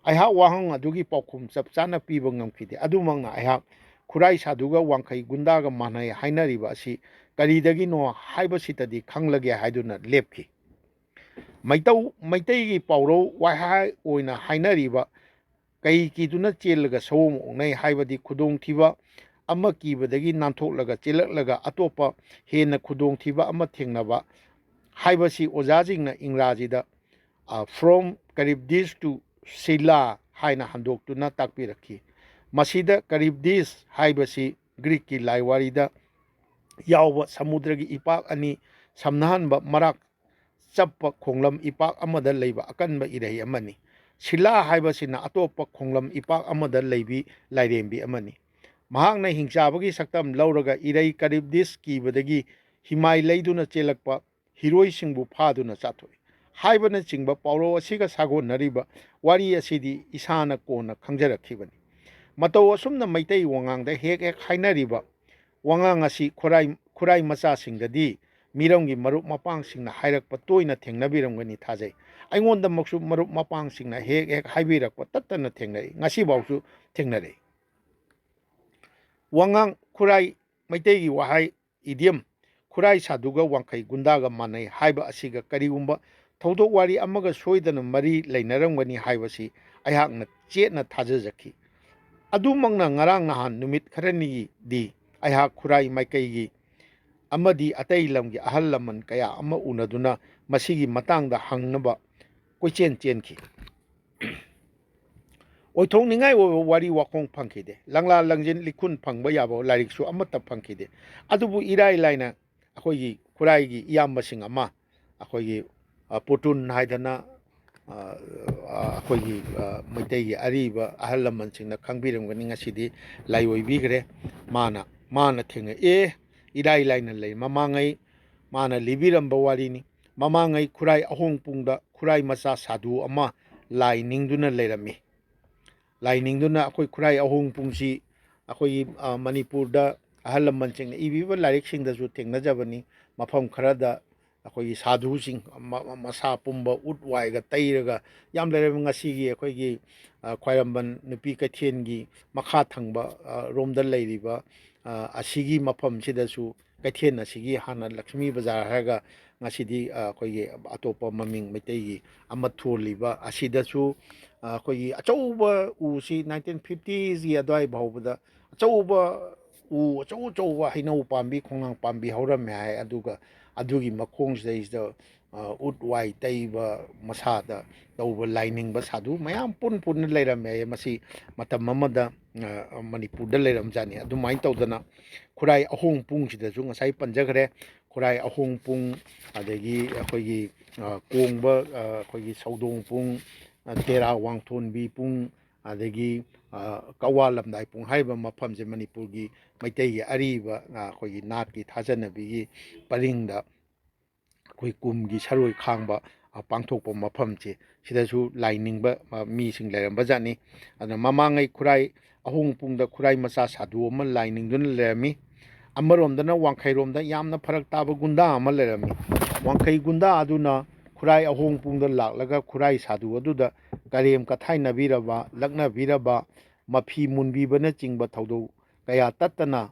ꯑꯩꯍꯥꯛ ꯋꯥꯍꯪ ꯑꯗꯨꯒꯤ ꯄꯥꯎꯈꯨꯝ ꯆꯞ ꯆꯥꯅ ꯄꯤꯕ ꯉꯝꯈꯤꯗꯦ꯫ ꯑꯗꯨꯃꯛꯅ ꯑꯩꯍꯥꯛ ꯈꯨꯔꯥꯏ ꯁꯥꯗꯨꯒ ꯋꯥꯡꯈꯩ ꯒꯨꯟꯗꯥꯒ ꯃꯥꯟꯅꯩ ꯍꯥꯏꯅꯔꯤꯕ ꯑꯁꯤ ꯀꯔꯤꯗꯒꯤꯅꯣ ꯍꯥꯏꯕꯁꯤꯇꯗꯤ ꯈꯪꯂꯒꯦ ꯍꯥꯏꯗꯨꯅ ꯂꯦꯞꯈꯤ꯫ ꯃꯩꯇꯧ-, ꯃꯩꯇꯩꯒꯤ ꯄꯥꯎꯔꯧ ꯋꯥꯍꯩ ꯑꯣꯏꯅ ꯍꯥꯏꯅꯔꯤꯕ "ꯀꯩ ꯀꯤꯗꯨꯅ ꯆꯦꯜꯂꯒ ꯁꯑꯣꯝ ꯑꯣꯛꯅꯩ" ꯍꯥꯏꯕꯗꯤ ꯈꯨꯗꯣꯡꯊꯤꯕ ꯑꯃ ꯀꯤꯕꯗꯒꯤ ꯅꯥꯟꯊꯣꯛꯂꯒ ꯆꯦꯜꯂꯛꯂꯒ ꯑꯇꯣꯞꯄ ꯍꯦꯟꯅ ꯈꯨꯗꯣꯡꯊꯤꯕ ꯑꯃ ꯊꯦꯡꯅꯕ ꯍꯥꯏꯕꯁꯤ ꯑꯣꯖꯥꯁꯤꯡꯅ ꯏꯪꯒ꯭ꯔꯥꯖꯤꯗ, ꯑ, "From Charybdis to Scylla" ꯍꯥꯏꯅ ꯍꯟꯗꯣꯛꯇꯨꯅ ꯇꯥꯛꯄꯤꯔꯛꯈꯤ꯫ ꯃꯁꯤꯗ ꯀꯔꯤꯕꯗꯤꯁ ꯍꯥꯏꯕꯁꯤ ꯒ꯭ꯔꯤꯛꯀꯤ ꯂꯥꯏꯋꯥꯔꯤꯗ ꯌꯥꯎꯕ ꯁꯃꯨꯗ꯭ꯔꯒꯤ ꯏꯄꯥꯛ ꯑꯅꯤ ꯁꯝꯅꯍꯟꯕ ꯃꯔꯥꯛ ꯆꯞꯄ ꯈꯣꯡꯂꯝ ꯏꯄꯥꯛ ꯑꯃꯗ ꯂꯩꯕ ꯑꯀꯟꯕ ꯏꯔꯩ ꯑꯃꯅꯤ꯫ ꯁꯤꯂꯥ ꯍꯥꯏꯕꯁꯤꯅ ꯑꯇꯣꯞꯄ ꯈꯣꯡꯂꯝ ꯏꯄꯥꯛ ꯑꯃꯗ ꯂꯩꯕꯤ ꯂꯥꯏꯔꯦꯝꯕꯤ ꯑꯃꯅꯤ꯫ ꯃꯍꯥꯛꯅ ꯍꯤꯡꯆꯥꯕꯒꯤ ꯁꯛꯇꯝ ꯂꯧꯔꯒ ꯏꯔꯩ ꯀꯔꯤꯕꯗꯤꯁ ꯀꯤꯕꯗꯒꯤ ꯍꯤꯃꯥꯏ ꯂꯩꯗꯨꯅ ꯆꯦꯜꯂꯛꯄ ꯍꯤꯔꯣꯏꯁꯤꯡꯕꯨ ꯐꯥꯗꯨꯅ ꯆꯥꯊꯣꯛꯏ ꯍꯥꯏꯕꯅꯆꯤꯡꯕ ꯄꯥꯎꯔꯧ ꯑꯁꯤꯒ ꯁꯥꯒꯣꯟꯅꯔꯤꯕ ꯋꯥꯔꯤ ꯑꯁꯤꯗꯤ ꯏꯁꯥꯅ ꯀꯣꯟꯅ ꯈꯪꯖꯔꯛꯈꯤꯕꯅꯤ꯫ ꯃꯇꯧ ꯑꯁꯨꯝꯅ ꯃꯩꯇꯩ ꯋꯥꯉꯥꯡꯗ ꯍꯦꯛ ꯍꯦꯛ ꯍꯥꯏꯅꯔꯤꯕ ꯋꯥꯉꯥꯡ ꯑꯁꯤ ꯈꯨꯔꯥꯏ, ꯈꯨꯔꯥꯏ ꯃꯆꯥꯁꯤꯡꯗꯗꯤ ꯃꯤꯔꯝꯒꯤ ꯃꯔꯨꯞ ꯃꯄꯥꯡꯁꯤꯡꯅ ꯍꯥꯏꯔꯛꯄ ꯇꯣꯏꯅ ꯊꯦꯡꯅꯕꯤꯔꯝꯒꯅꯤ ꯊꯥꯖꯩ꯫ ꯑꯩꯉꯣꯟꯗꯃꯛꯁꯨ ꯃꯔꯨꯞ ꯃꯄꯥꯡꯁꯤꯡꯅ ꯍꯦꯛ ꯍꯦꯛ ꯍꯥꯏꯕꯤꯔꯛꯄ ꯇꯠꯇꯅ ꯊꯦꯡꯅꯔꯛꯏ, ꯉꯁꯤꯐꯥꯎꯁꯨ ꯊꯦꯡꯅꯔꯛꯏ꯫ ꯋꯥꯉꯥꯡ ꯈꯨꯔꯥꯏ ꯃꯩꯇꯩꯒꯤ ꯋꯥꯍꯩ, ꯏꯗꯤꯌꯝ, "ꯈꯨꯔꯥꯏ ꯁꯥꯗꯨꯒ ꯋꯥꯡꯈꯩ ꯒꯨꯟꯗꯥꯒ ꯃꯥꯟꯅꯩ" ꯍꯥꯏꯕ ꯑꯁꯤꯒ ꯀꯔꯤꯒꯨꯝꯕ ꯊꯧꯗꯣꯛ ꯋꯥꯔꯤ ꯑꯃꯒ ꯁꯣꯏꯗꯅ ꯃꯔꯤ ꯂꯩꯅꯔꯝꯒꯅꯤ ꯍꯥꯏꯕꯁꯤ ꯑꯩꯍꯥꯛꯅ ꯆꯦꯠꯅ ꯊꯥꯖꯖꯈꯤ꯫ ꯑꯗꯨꯃꯛꯅ ꯉꯔꯥꯡ ꯅꯍꯥꯟ ꯅꯨꯃꯤꯠ ꯈꯔꯅꯤꯒꯤꯗꯤ ꯑꯩꯍꯥꯛ ꯈꯨꯔꯥꯏ ꯃꯥꯏꯀꯩꯒꯤ ꯑꯃꯗꯤ ꯑꯇꯩ ꯂꯝꯒꯤ ꯑꯍꯜ ꯂꯃꯟ ꯀꯌꯥ ꯑꯃ ꯎꯅꯗꯨꯅ ꯃꯁꯤꯒꯤ ꯃꯇꯥꯡꯗ ꯍꯪꯅꯕ ꯀꯣꯏꯆꯦꯟ ꯆꯦꯟꯈꯤ꯫ ꯑꯣꯏꯊꯣꯛꯅꯤꯡꯉꯥꯏ ꯑꯣꯏꯕ ꯋꯥꯔꯤ ꯋꯥꯈꯣꯡ ꯐꯪꯈꯤꯗꯦ꯫ ꯂꯪꯂꯥ ꯂꯪꯖꯤꯟ ꯂꯤꯈꯨꯟ ꯐꯪꯕ ꯌꯥꯕ ꯂꯥꯏꯔꯤꯛꯁꯨ ꯑꯃꯠꯇ ꯐꯪꯈꯤꯗꯦ꯫ ꯑꯗꯨꯕꯨ ꯏꯔꯥꯏ ꯂꯥꯏꯅ ꯑꯩꯈꯣꯏꯒꯤ ꯈꯨꯔꯥꯏꯒꯤ ꯏꯌꯥꯝꯕꯁꯤꯡ ꯑꯃ, ꯑꯩꯈꯣꯏꯒꯤ, ꯑ, ꯄꯣꯇꯨꯟ ꯍꯥꯏꯗꯅ, ꯑ, ꯑ, ꯑꯩꯈꯣꯏꯒꯤ, ꯑ, ꯃꯩꯇꯩꯒꯤ ꯑꯔꯤꯕ ꯑꯍꯜ ꯂꯃꯟꯁꯤꯡꯅ ꯈꯪꯕꯤꯔꯝꯒꯅꯤ, ꯉꯁꯤꯗꯤ ꯂꯥꯏꯑꯣꯏꯕꯤꯈ꯭ꯔꯦ꯫ ꯃꯥꯅ, ꯃꯥꯅ ꯊꯦꯡꯅꯩ, ꯑꯦ, ꯏꯔꯥꯏ ꯂꯥꯏꯅ ꯂꯩ꯫ ꯃꯃꯥꯡꯉꯩ ꯃꯥꯅ ꯂꯤꯕꯤꯔꯝꯕ ꯋꯥꯔꯤꯅꯤ꯫ ꯃꯃꯥꯡꯉꯩ ꯈꯨꯔꯥꯏ ꯑꯍꯣꯡꯄꯨꯡꯗ ꯈꯨꯔꯥꯏ ꯃꯆꯥ ꯁꯥꯗꯨ ꯑꯃ ꯂꯥꯏ ꯅꯤꯡꯗꯨꯅ ꯂꯩꯔꯝꯃꯤ꯫ ꯂꯥꯏ ꯅꯤꯡꯗꯨꯅ ꯑꯩꯈꯣꯏ ꯈꯨꯔꯥꯏ ꯑꯍꯣꯡꯄꯨꯡꯁꯤ ꯑꯩꯈꯣꯏꯒꯤ, ꯑ, ꯃꯅꯤꯄꯨꯔꯗ ꯑꯍꯜ ꯂꯃꯟꯁꯤꯡꯅ ꯏꯕꯤꯕ ꯂꯥꯏꯔꯤꯛꯁꯤꯡꯗꯁꯨ ꯊꯦꯡꯅꯖꯕꯅꯤ꯫ ꯃꯐꯝ ꯈꯔꯗ ꯑꯩꯈꯣꯏꯒꯤ ꯁꯥꯗꯨꯁꯤꯡ ꯃ-, ꯃ-, ꯃꯁꯥ ꯄꯨꯝꯕ ꯎꯠ ꯋꯥꯏꯒ ꯇꯩꯔꯒ ꯌꯥꯝ ꯂꯩꯔꯝꯃꯤ꯫ ꯉꯁꯤꯒꯤ ꯑꯩꯈꯣꯏꯒꯤ, ꯑ, ꯈ꯭ꯋꯥꯏꯔꯝꯕꯟ ꯅꯨꯄꯤ ꯀꯩꯊꯦꯜꯒꯤ ꯃꯈꯥ ꯊꯪꯕ, ꯑ, ꯔꯣꯝꯗ ꯂꯩꯔꯤꯕ, ꯑ, ꯑꯁꯤꯒꯤ ꯃꯐꯝꯁꯤꯗꯁꯨ ꯀꯩꯊꯦꯜ ꯑꯁꯤꯒꯤ ꯍꯥꯟꯅ ꯂꯛꯁꯃꯤ ꯕꯖꯥꯔ ꯍꯥꯏꯔꯒ ꯉꯁꯤꯗꯤ, ꯑ, ꯑꯩꯈꯣꯏꯒꯤ ꯑꯇꯣꯞꯄ ꯃꯃꯤꯡ ꯃꯩꯇꯩꯒꯤ ꯑꯃ ꯊꯣꯜꯂꯤꯕ ꯑꯁꯤꯗꯁꯨ, ꯑ, ꯑꯩꯈꯣꯏꯒꯤ ꯑꯆꯧꯕ ꯎꯁꯤ nineteen fifties ꯀꯤ ꯑꯗꯨꯋꯥꯏ ꯐꯥꯎꯕꯗ ꯑꯆꯧꯕ ꯎ ꯑꯆꯧ ꯑꯆꯧꯕ ꯍꯩꯅꯧ ꯄꯥꯝꯕꯤ, ꯈꯣꯡꯅꯥꯡ ꯄꯥꯝꯕꯤ ꯍꯧꯔꯝꯃꯦ ꯍꯥꯏ꯫ ꯑꯗꯨꯒ ꯑꯗꯨꯒꯤ ꯃꯈꯣꯡꯁꯤꯗꯩꯁꯤꯗ, ꯑ, ꯎꯠ ꯋꯥꯏ ꯇꯩꯕ, ꯃꯁꯥꯗ ꯇꯧꯕ ꯂꯥꯏꯅꯤꯡꯕ ꯁꯥꯗꯨ ꯃꯌꯥꯝ ꯄꯨꯟ ꯄꯨꯟꯅ ꯂꯩꯔꯝꯃꯦ ꯍꯥꯏ꯫ ꯃꯁꯤ ꯃꯇꯝ ꯑꯃꯗ, ꯑ, ꯃꯅꯤꯄꯨꯔꯗ ꯂꯩꯔꯝꯖꯥꯠꯅꯤ꯫ ꯑꯗꯨꯃꯥꯏꯅ ꯇꯧꯗꯅ ꯈꯨꯔꯥꯏ ꯑꯍꯣꯡ ꯄꯨꯡꯁꯤꯗꯁꯨ ꯉꯁꯥꯏ ꯄꯟꯖꯈ꯭ꯔꯦ, ꯈꯨꯔꯥꯏ ꯑꯍꯣꯡ ꯄꯨꯡ, ꯑꯗꯒꯤ ꯑꯩꯈꯣꯏꯒꯤ, ꯑ, ꯀꯣꯡꯕ, ꯑ, ꯑꯩꯈꯣꯏꯒꯤ ꯁꯧꯗꯣꯡ ꯄꯨꯡ, ꯑ, ꯇꯦꯔꯥ ꯋꯥꯡꯊꯣꯟꯕꯤ ꯄꯨꯡ, ꯑꯗꯒꯤ, ꯑ, ꯀꯛꯋꯥ ꯂꯝꯗꯥꯏ ꯄꯨꯡ ꯍꯥꯏꯔꯤꯕ ꯃꯐꯝꯁꯦ ꯃꯅꯤꯄꯨꯔꯒꯤ ꯃꯩꯇꯩꯒꯤ ꯑꯔꯤꯕ, ꯑ, ꯑꯩꯈꯣꯏꯒꯤ ꯅꯥꯠꯀꯤ ꯊꯥꯖꯅꯕꯤꯒꯤ ꯄꯔꯤꯡꯗ ꯑꯩꯈꯣꯏ ꯀꯨꯝꯒꯤ ꯁꯔꯣꯏ ꯈꯥꯡꯕ, ꯑ, ꯄꯥꯡꯊꯣꯛꯄ ꯃꯐꯝꯁꯦ, ꯁꯤꯗꯁꯨ ꯂꯥꯏ ꯅꯤꯡꯕ, ꯑ, ꯃꯤꯁꯤꯡ ꯂꯩꯔꯝꯕ ꯖꯥꯠꯅꯤ꯫ ꯑꯗꯨꯅ ꯃꯃꯥꯡꯉꯩ ꯈꯨꯔꯥꯏ ꯑꯍꯣꯡ ꯄꯨꯡꯗ ꯈꯨꯔꯥꯏ ꯃꯆꯥ ꯁꯥꯗꯨ ꯑꯃ ꯂꯥꯏ ꯅꯤꯡꯗꯨꯅ ꯂꯩꯔꯝꯃꯤ꯫ ꯑꯃꯔꯣꯝꯗꯅ ꯋꯥꯡꯈꯩꯔꯣꯝꯗ ꯌꯥꯝꯅ ꯐꯔꯛ ꯇꯥꯕ ꯒꯨꯟꯗꯥ ꯑꯃ ꯂꯩꯔꯝꯃꯤ꯫ ꯋꯥꯡꯈꯩ ꯒꯨꯟꯗꯥ ꯑꯗꯨꯅ ꯈꯨꯔꯥꯏ ꯑꯍꯣꯡ ꯄꯨꯡꯗ ꯂꯥꯛꯂꯒ ꯈꯨꯔꯥꯏ ꯁꯥꯗꯨ ꯑꯗꯨꯗ ꯀꯔꯦꯝ ꯀꯊꯥꯏꯅꯕꯤꯔꯕ, ꯂꯛꯅꯕꯤꯔꯕ, ꯃꯐꯤ ꯃꯨꯟꯕꯤꯕꯅꯆꯤꯡꯕ ꯊꯧꯗꯣꯛ ꯀꯌꯥ ꯇꯠꯇꯅ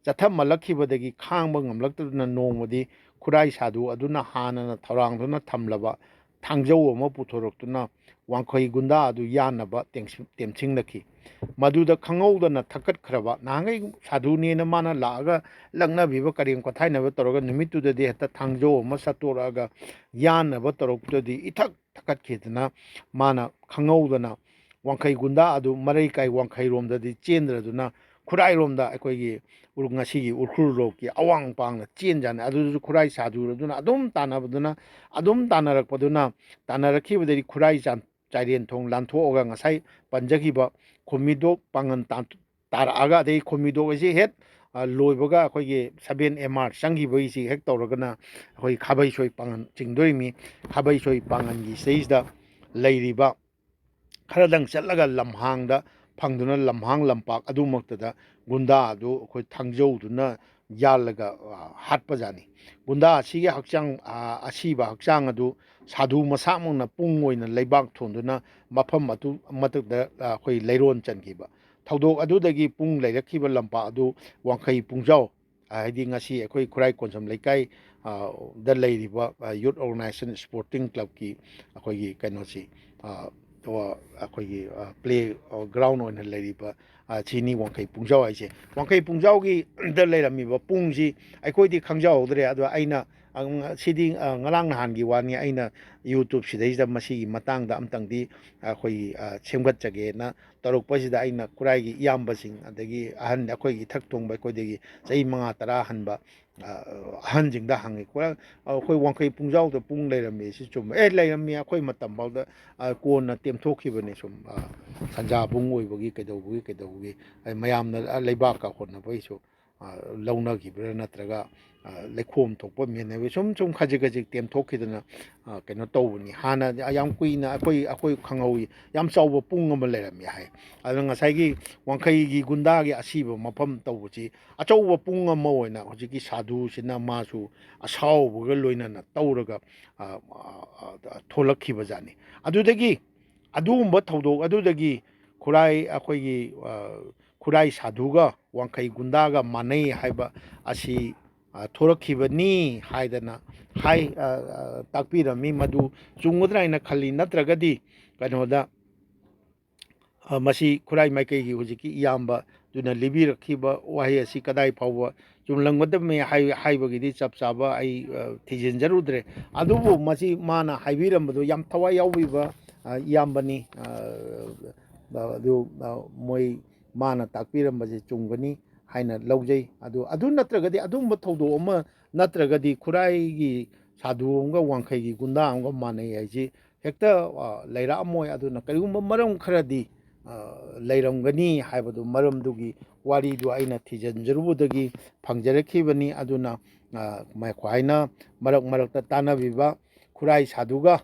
ꯆꯠꯊꯃꯜꯂꯛꯈꯤꯕꯗꯒꯤ ꯈꯥꯡꯕ ꯉꯝꯂꯛꯇꯗꯨꯅ ꯅꯣꯡꯃꯗꯤ ꯈꯨꯔꯥꯏ ꯁꯥꯗꯨ ꯑꯗꯨꯅ ꯍꯥꯟꯅꯅ ꯊꯧꯔꯥꯡꯗꯨꯅ ꯊꯝꯂꯕ ꯊꯥꯡꯖꯧ ꯑꯃ ꯄꯨꯊꯣꯔꯛꯇꯨꯅ ꯋꯥꯡꯈꯩ ꯒꯨꯟꯗꯥ ꯑꯗꯨ ꯌꯥꯟꯅꯕ ꯇꯦꯝꯁꯤꯡꯂꯛꯈꯤ꯫ ꯃꯗꯨꯗ ꯈꯪꯍꯧꯗꯅ ꯊꯛꯀꯠꯈ꯭ꯔꯕ, ꯅꯍꯥꯟꯈꯩ ꯁꯥꯗꯨꯅꯦꯅ ꯃꯥꯅ ꯂꯥꯛꯑꯒ ꯂꯛꯅꯕꯤꯕ, ꯀꯔꯦꯝ ꯀꯊꯥꯏꯅꯕ ꯇꯧꯔꯒ ꯅꯨꯃꯤꯠꯇꯨꯗꯗꯤ ꯍꯦꯛꯇ ꯊꯥꯡꯖꯧ ꯑꯃ ꯁꯠꯇꯣꯔꯛꯑꯒ ꯌꯥꯟꯅꯕ ꯇꯧꯔꯛꯄꯗꯗꯤ ꯏꯊꯛ ꯊꯛꯀꯠꯈꯤꯗꯅ ꯃꯥꯅ ꯈꯪꯍꯧꯗꯅ ꯋꯥꯡꯈꯩ ꯒꯨꯟꯗꯥ ꯑꯗꯨ ꯃꯔꯩ ꯀꯥꯏ ꯋꯥꯡꯈꯩꯔꯣꯝꯗꯗꯤ ꯆꯦꯟꯗ꯭ꯔꯗꯨꯅ ꯈꯨꯔꯥꯏꯔꯣꯝꯗ ꯑꯩꯈꯣꯏꯒꯤ ꯎꯔ-, ꯉꯁꯤꯒꯤ ꯎꯈ꯭ꯔꯨꯜ ꯂꯣꯛꯀꯤ ꯑꯋꯥꯡ ꯄꯥꯡꯅ ꯆꯦꯟꯖꯥꯅꯤ꯫ ꯑꯗꯨꯗꯁꯨ ꯈꯨꯔꯥꯏ ꯁꯥꯗꯨꯔꯗꯨꯅ ꯑꯗꯨꯝ ꯇꯥꯟꯅꯕꯗꯨꯅ, ꯑꯗꯨꯝ ꯇꯥꯟꯅꯔꯛꯄꯗꯨꯅ, ꯇꯥꯟꯅꯔꯛꯈꯤꯕꯗꯒꯤ ꯈꯨꯔꯥꯏ ꯆꯥꯟ-, ꯆꯥꯏꯔꯦꯟ ꯊꯣꯡ ꯂꯥꯟꯊꯣꯛꯑꯒ ꯉꯁꯥꯏ ꯄꯟꯖꯈꯤꯕ ꯈꯨꯃꯤꯗꯣꯛ ꯄꯥꯡꯒꯟ ꯇꯥꯟ-, ꯇꯥꯔꯛꯑꯒ, ꯑꯗꯩ ꯈꯣꯃꯤꯗꯣꯛ ꯑꯁꯤ ꯍꯦꯛ, ꯑ, ꯂꯣꯏꯕꯒ ꯑꯩꯈꯣꯏꯒꯤ seven M R ꯆꯪꯈꯤꯕꯒꯤꯁꯤ ꯍꯦꯛ ꯇꯧꯔꯒꯅ ꯑꯩꯈꯣꯏ ꯈꯥꯕꯩꯁꯣꯏ ꯄꯥꯡꯒꯟ ꯆꯤꯡꯗꯣꯔꯤꯃꯤ꯫ ꯈꯥꯕꯩꯁꯣꯏ ꯄꯥꯡꯒꯟꯒꯤ ꯁꯤꯗꯩꯁꯤꯗ ꯂꯩꯔꯤꯕ ꯈꯔꯗꯪ ꯆꯠꯂꯒ ꯂꯝꯍꯥꯡꯗ ꯐꯪꯗꯨꯅ ꯂꯝꯍꯥꯡ ꯂꯝꯄꯥꯛ ꯑꯗꯨꯃꯛꯇꯗ ꯒꯨꯟꯗꯥ ꯑꯗꯨ ꯑꯩꯈꯣꯏ ꯊꯥꯡꯖꯧꯗꯨꯅ ꯌꯥꯜꯂꯒ, ꯑ, ꯍꯥꯠꯄꯖꯥꯠꯅꯤ꯫ ꯒꯨꯟꯗꯥ ꯑꯁꯤꯒꯤ ꯍꯛꯆꯥꯡ, ꯑ, ꯑꯁꯤꯕ ꯍꯛꯆꯥꯡ ꯑꯗꯨ ꯁꯥꯗꯨ ꯃꯁꯥꯃꯛꯅ ꯄꯨꯡ ꯑꯣꯏꯅ ꯂꯩꯕꯥꯛ ꯊꯣꯟꯗꯨꯅ ꯃꯐꯝ ꯑꯗꯨ ꯃꯊꯛꯇ, ꯑ, ꯑꯩꯈꯣꯏ ꯂꯩꯔꯣꯟ ꯆꯟꯈꯤꯕ꯫ ꯊꯧꯗꯣꯛ ꯑꯗꯨꯗꯒꯤ ꯄꯨꯡ ꯂꯩꯔꯛꯈꯤꯕ ꯂꯝꯄꯥꯛ ꯑꯗꯨ ꯋꯥꯡꯈꯩ ꯄꯨꯡꯖꯥꯎ, ꯑ, ꯍꯥꯏꯗꯤ ꯉꯁꯤ ꯑꯩꯈꯣꯏ ꯈꯨꯔꯥꯏ ꯀꯣꯟꯁꯝ ꯂꯩꯀꯥꯏ, ꯑ, ꯗ ꯂꯩꯔꯤꯕ, ꯑ, Youth Organization Sporting Clubꯀꯤ ꯑꯩꯈꯣꯏꯒꯤ ꯀꯩꯅꯣꯁꯤ, ꯑ, ꯑꯩꯈꯣꯏꯒꯤ, ꯑ, play, ꯑ, ground ꯑꯣꯏꯅ ꯂꯩꯔꯤꯕ ꯑ, ꯁꯤꯅꯤ ꯋꯥꯡꯈꯩ ꯄꯨꯡꯖꯥꯎ ꯍꯥꯏꯁꯦ꯫ ꯋꯥꯡꯈꯩ ꯄꯨꯡꯖꯥꯎꯒꯤꯗ ꯂꯩꯔꯝꯃꯤꯕ ꯄꯨꯡꯁꯤ ꯑꯩꯈꯣꯏꯗꯤ ꯈꯪꯖꯍꯧꯗ꯭ꯔꯦ꯫ ꯑꯗꯣ ꯑꯩꯅ, ꯑ, ꯁꯤꯗꯤ, ꯑ, ꯉꯔꯥꯡ ꯅꯍꯥꯟꯒꯤ ꯋꯥꯅꯤ꯫ ꯑꯩꯅ YouTubeꯁꯤꯗꯩꯁꯤꯗ ꯃꯁꯤꯒꯤ ꯃꯇꯥꯡꯗ ꯑꯝꯇꯪꯗꯤ ꯑꯩꯈꯣꯏꯒꯤ, ꯑ, ꯁꯦꯝꯒꯠꯆꯒꯦꯅ ꯇꯧꯔꯛꯄꯁꯤꯗ, ꯑꯩꯅ ꯈꯨꯔꯥꯏꯒꯤ ꯏꯌꯥꯝꯕꯁꯤꯡ, ꯑꯗꯒꯤ ꯑꯍꯟ, ꯑꯩꯈꯣꯏꯒꯤ ꯏꯊꯛ ꯊꯣꯡꯕ, ꯑꯩꯈꯣꯏꯗꯒꯤ ꯆꯍꯤ ꯃꯉꯥ ꯇꯔꯥ ꯍꯟꯕ, ꯑ, ꯑꯍꯟꯁꯤꯡꯗ ꯍꯪꯉꯤ, "ꯈꯨꯔꯥꯏ, ꯑ, ꯑꯩꯈꯣꯏ ꯋꯥꯡꯈꯩ ꯄꯨꯡꯖꯥꯎꯗ ꯄꯨꯡ ꯂꯩꯔꯝꯃꯤ, ꯁꯤ ꯆꯨꯝꯕ?" "ꯑꯦ, ꯂꯩꯔꯝꯃꯤ, ꯑꯩꯈꯣꯏ ꯃꯇꯝ ꯐꯥꯎꯗ, ꯑ, ꯀꯣꯟꯅ ꯇꯦꯝꯊꯣꯛꯈꯤꯕꯅꯤ, ꯁꯨꯝ, ꯑ, ꯁꯟꯖꯥꯕꯨꯡ ꯑꯣꯏꯕꯒꯤ, ꯀꯩꯗꯧꯕꯒꯤ, ꯀꯩꯗꯧꯕꯒꯤ, ꯑ, ꯃꯌꯥꯝꯅ, ꯑ, ꯂꯩꯕꯥꯛꯀ ꯍꯣꯠꯅꯕꯒꯤꯁꯨ, ꯑ, ꯂꯧꯅꯈꯤꯕ꯭ꯔꯥ, ꯅꯠꯇ꯭ꯔꯒ, ꯑ, ꯂꯩꯈꯣꯝ ꯊꯣꯛꯄ ꯃꯦꯟꯅꯕꯒꯤ ꯁꯨꯝ, ꯁꯨꯝ ꯈꯖꯤꯛ ꯈꯖꯤꯛ ꯇꯦꯝꯊꯣꯛꯈꯤꯗꯅ, ꯑ, ꯀꯩꯅꯣ ꯇꯧꯕꯅꯤ꯫ ꯍꯥꯟꯅ ꯌꯥꯝ ꯀꯨꯏꯅ ꯑꯩꯈꯣꯏ, ꯑꯩꯈꯣꯏ ꯈꯪꯍꯧꯏ, ꯌꯥꯝ ꯆꯥꯎꯕ ꯄꯨꯡ ꯑꯃ ꯂꯩꯔꯝꯃꯤ" ꯍꯥꯏ꯫ ꯑꯗꯨꯅ ꯉꯁꯥꯏꯒꯤ ꯋꯥꯡꯈꯩꯒꯤ ꯒꯨꯟꯗꯥꯒꯤ ꯑꯁꯤꯕ ꯃꯐꯝ ꯇꯧꯕꯁꯤ ꯑꯆꯧꯕ ꯄꯨꯡ ꯑꯃ ꯑꯣꯏꯅ ꯍꯧꯖꯤꯛꯀꯤ ꯁꯥꯙꯨꯁꯤꯅ ꯃꯥꯁꯨ ꯑꯁꯥꯎꯕꯒ ꯂꯣꯏꯅꯅ ꯇꯧꯔꯒ, ꯑ, ꯑ, ꯑ, ꯊꯣꯛꯂꯛꯈꯤꯕ ꯖꯥꯠꯅꯤ꯫ ꯑꯗꯨꯗꯒꯤ, ꯑꯗꯨꯒꯨꯝꯕ ꯊꯧꯗꯣꯛ ꯑꯗꯨꯗꯒꯤ ꯈꯨꯔꯥꯏ, ꯑꯩꯈꯣꯏꯒꯤ, ꯑ, ꯈꯨꯔꯥꯏ ꯁꯥꯙꯨꯒ ꯋꯥꯡꯈꯩ ꯒꯨꯟꯗꯥꯒ ꯃꯥꯟꯅꯩ ꯍꯥꯏꯕ ꯑꯁꯤ, ꯑ, ꯊꯣꯔꯛꯈꯤꯕꯅꯤ ꯍꯥꯏꯗꯅ ꯍꯥꯏ, ꯑ, ꯑ, ꯇꯥꯛꯄꯤꯔꯝꯃꯤ꯫ ꯃꯗꯨ ꯆꯨꯝꯒꯗ꯭ꯔꯥ ꯍꯥꯏꯅ ꯈꯜꯂꯤ꯫ ꯅꯠꯇ꯭ꯔꯒꯗꯤ ꯀꯩꯅꯣꯗ, ꯑ, ꯃꯁꯤ ꯈꯨꯔꯥꯏ ꯃꯥꯏꯀꯩꯒꯤ ꯍꯧꯖꯤꯛꯀꯤ ꯏꯌꯥꯝꯕꯗꯨꯅ ꯂꯤꯕꯤꯔꯛꯈꯤꯕ ꯋꯥꯍꯩ ꯑꯁꯤ ꯀꯗꯥꯏ ꯐꯥꯎꯕ ꯆꯨꯝꯂꯝꯒꯗꯕꯅꯤ ꯍꯥꯏ-, ꯍꯥꯏꯕꯒꯤꯗꯤ ꯆꯞ ꯆꯥꯕ ꯑꯩ, ꯑ, ꯊꯤꯖꯤꯟꯖꯔꯨꯗ꯭ꯔꯦ꯫ ꯑꯗꯨꯕꯨ ꯃꯁꯤ ꯃꯥꯅ ꯍꯥꯏꯕꯤꯔꯝꯕꯗꯨ ꯌꯥꯝ ꯊꯋꯥꯏ ꯌꯥꯎꯕꯤꯕ, ꯑ, ꯏꯌꯥꯝꯕꯅꯤ꯫ ꯑ, ꯑꯗꯨ, ꯑ, ꯃꯣꯏ, ꯃꯥꯅ ꯇꯥꯛꯄꯤꯔꯝꯕꯁꯦ ꯆꯨꯝꯒꯅꯤ ꯍꯥꯏꯅ ꯂꯧꯖꯩ꯫ ꯑꯗꯨ, ꯑꯗꯨ ꯅꯠꯇ꯭ꯔꯒꯗꯤ, ꯑꯗꯨꯒꯨꯝꯕ ꯊꯧꯗꯣꯛ ꯑꯃ ꯅꯠꯇ꯭ꯔꯒꯗꯤ ꯈꯨꯔꯥꯏꯒꯤ ꯁꯥꯙꯨ ꯑꯃꯒ ꯋꯥꯡꯈꯩꯒꯤ ꯒꯨꯟꯗꯥ ꯑꯃꯒ ꯃꯥꯟꯅꯩ ꯍꯥꯏꯁꯤ ꯍꯦꯛꯇ, ꯑ, ꯂꯩꯔꯛꯑꯝꯃꯣꯏ꯫ ꯑꯗꯨꯅ ꯀꯔꯤꯒꯨꯝꯕ ꯃꯔꯝ ꯈꯔꯗꯤ, ꯑ, ꯂꯩꯔꯝꯒꯅꯤ ꯍꯥꯏꯕꯗꯨ, ꯃꯔꯝꯗꯨꯒꯤ ꯋꯥꯔꯤꯗꯨ ꯑꯩꯅ ꯊꯤꯖꯤꯟꯖꯔꯨꯕꯗꯒꯤ ꯐꯪꯖꯔꯛꯈꯤꯕꯅꯤ꯫ ꯑꯗꯨꯅ, ꯑ, ꯃꯈꯣꯏꯅ ꯃꯔꯛ ꯃꯔꯛꯇ ꯇꯥꯟꯅꯕꯤꯕ ꯈꯨꯔꯥꯏ ꯁꯥꯙꯨꯒ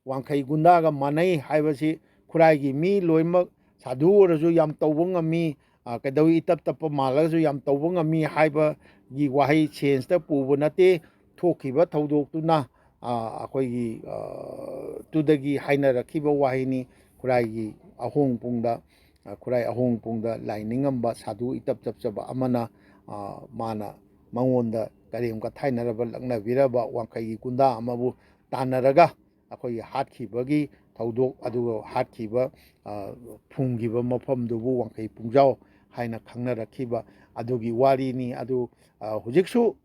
ꯋꯥꯡꯈꯩ ꯒꯨꯟꯗꯥꯒ ꯃꯥꯟꯅꯩ ꯍꯥꯏꯕꯁꯤ ꯈꯨꯔꯥꯏꯒꯤ ꯃꯤ ꯂꯣꯏꯅꯃꯛ ꯁꯥꯙꯨ ꯑꯣꯏꯔꯁꯨ ꯌꯥꯝ ꯇꯧꯕ ꯉꯝꯃꯤ, ꯑ, ꯀꯩꯗꯧꯏ, ꯏꯇꯞ ꯇꯞꯄ ꯃꯥꯜꯂꯒꯁꯨ ꯌꯥꯝ ꯇꯧꯕ ꯉꯝꯃꯤ ꯍꯥꯏꯕꯒꯤ ꯋꯥꯍꯩ ꯁꯦꯟꯁꯇ ꯄꯨꯕ ꯅꯠꯇꯦ꯫ ꯊꯣꯛꯈꯤꯕ ꯊꯧꯗꯣꯛꯇꯨꯅ, ꯑ, ꯑꯩꯈꯣꯏꯒꯤ, ꯑ, ꯇꯨꯗꯒꯤ ꯍꯥꯏꯅꯔꯛꯈꯤꯕ ꯋꯥꯍꯩꯅꯤ꯫ ꯈꯨꯔꯥꯏꯒꯤ ꯑꯍꯣꯡ ꯄꯨꯡꯗ, ꯑ, ꯈꯨꯔꯥꯏ ꯑꯍꯣꯡ ꯄꯨꯡꯗ ꯂꯥꯏ ꯅꯤꯡꯉꯝꯕ ꯁꯥꯙꯨ ꯏꯇꯞ ꯇꯞꯆꯕ ꯑꯃꯅ, ꯑ, ꯃꯥꯅ ꯃꯉꯣꯟꯗ ꯀꯔꯦꯝ ꯀꯊꯥꯏꯅꯔꯕ, ꯂꯛꯅꯕꯤꯔꯕ ꯋꯥꯡꯈꯩꯒꯤ ꯒꯨꯟꯗꯥ ꯑꯃꯕꯨ ꯇꯥꯟꯅꯔꯒ ꯑꯩꯈꯣꯏꯒꯤ ꯍꯥꯠꯈꯤꯕꯒꯤ ꯊꯧꯗꯣꯛ ꯑꯗꯨꯒ ꯍꯥꯠꯈꯤꯕ, ꯑ, ꯐꯨꯝꯈꯤꯕ ꯃꯐꯝꯗꯨꯕꯨ ꯋꯥꯡꯈꯩ ꯄꯨꯡꯖꯥꯎ ꯍꯥꯏꯅ ꯈꯪꯅꯔꯛꯈꯤꯕ ꯑꯗꯨꯒꯤ ꯋꯥꯔꯤꯅꯤ꯫ ꯑꯗꯨ, ꯑ, ꯍꯧꯖꯤꯛꯁꯨ,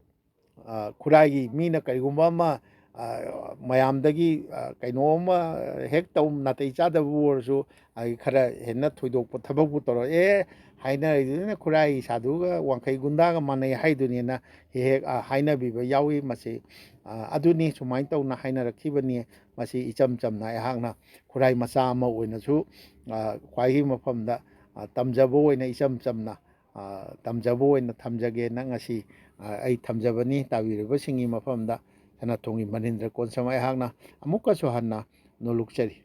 ꯑ, ꯈꯨꯔꯥꯏꯒꯤ ꯃꯤꯅ ꯀꯔꯤꯒꯨꯝꯕ ꯑꯃ, ꯑ, ꯃꯌꯥꯝꯗꯒꯤ, ꯑ, ꯀꯩꯅꯣ ꯑꯃ ꯍꯦꯛ ꯇꯧ, ꯅꯥꯇꯩ ꯆꯥꯗꯕꯕꯨ ꯑꯣꯏꯔꯁꯨ, ꯑꯩ ꯈꯔ ꯍꯦꯟꯅ ꯊꯣꯏꯗꯣꯛꯄ ꯊꯕꯛꯄꯨ ꯇꯧꯔꯛꯑꯦ ꯍꯥꯏꯅꯔꯤꯗꯨꯅ ꯈꯨꯔꯥꯏ ꯁꯥꯗꯨꯒ ꯋꯥꯡꯈꯩ ꯒꯨꯟꯗꯥꯒ ꯃꯥꯟꯅꯩ ꯍꯥꯏꯗꯨꯅꯤꯅ ꯍꯦꯛ ꯍꯦꯛ, ꯑ, ꯍꯥꯏꯅꯕꯤꯕ ꯌꯥꯎꯏ꯫ ꯃꯁꯤ, ꯑ, ꯑꯗꯨꯅꯤ, ꯁꯨꯃꯥꯏꯅ ꯇꯧꯅ ꯍꯥꯏꯅꯔꯛꯈꯤꯕꯅꯤ꯫ ꯃꯁꯤ ꯏꯆꯝ ꯆꯝꯅ ꯑꯩꯍꯥꯛꯅ ꯈꯨꯔꯥꯏ ꯃꯆꯥ ꯑꯃ ꯑꯣꯏꯅꯁꯨ, ꯑ, ꯈ꯭ꯋꯥꯏꯒꯤ ꯃꯐꯝꯗ, ꯑ, ꯇꯝꯖꯕ ꯑꯣꯏꯅ ꯏꯆꯝ ꯆꯝꯅ, ꯑ, ꯇꯝꯖꯕ ꯑꯣꯏꯅ ꯊꯝꯖꯒꯦꯅ ꯉꯁꯤ, ꯑ, ꯑꯩ ꯊꯝꯖꯕꯅꯤ꯫ ꯇꯥꯕꯤꯔꯤꯕꯁꯤꯡꯒꯤ ꯃꯐꯝꯗ ꯁꯅꯥꯊꯣꯡꯒꯤ ꯃꯅꯤꯟꯗ꯭ꯔ ꯀꯣꯟꯁꯝ ꯑꯩꯍꯥꯛꯅ ꯑꯃꯨꯛꯀꯁꯨ ꯍꯟꯅ ꯅꯣꯂꯨꯛꯆꯔꯤ꯫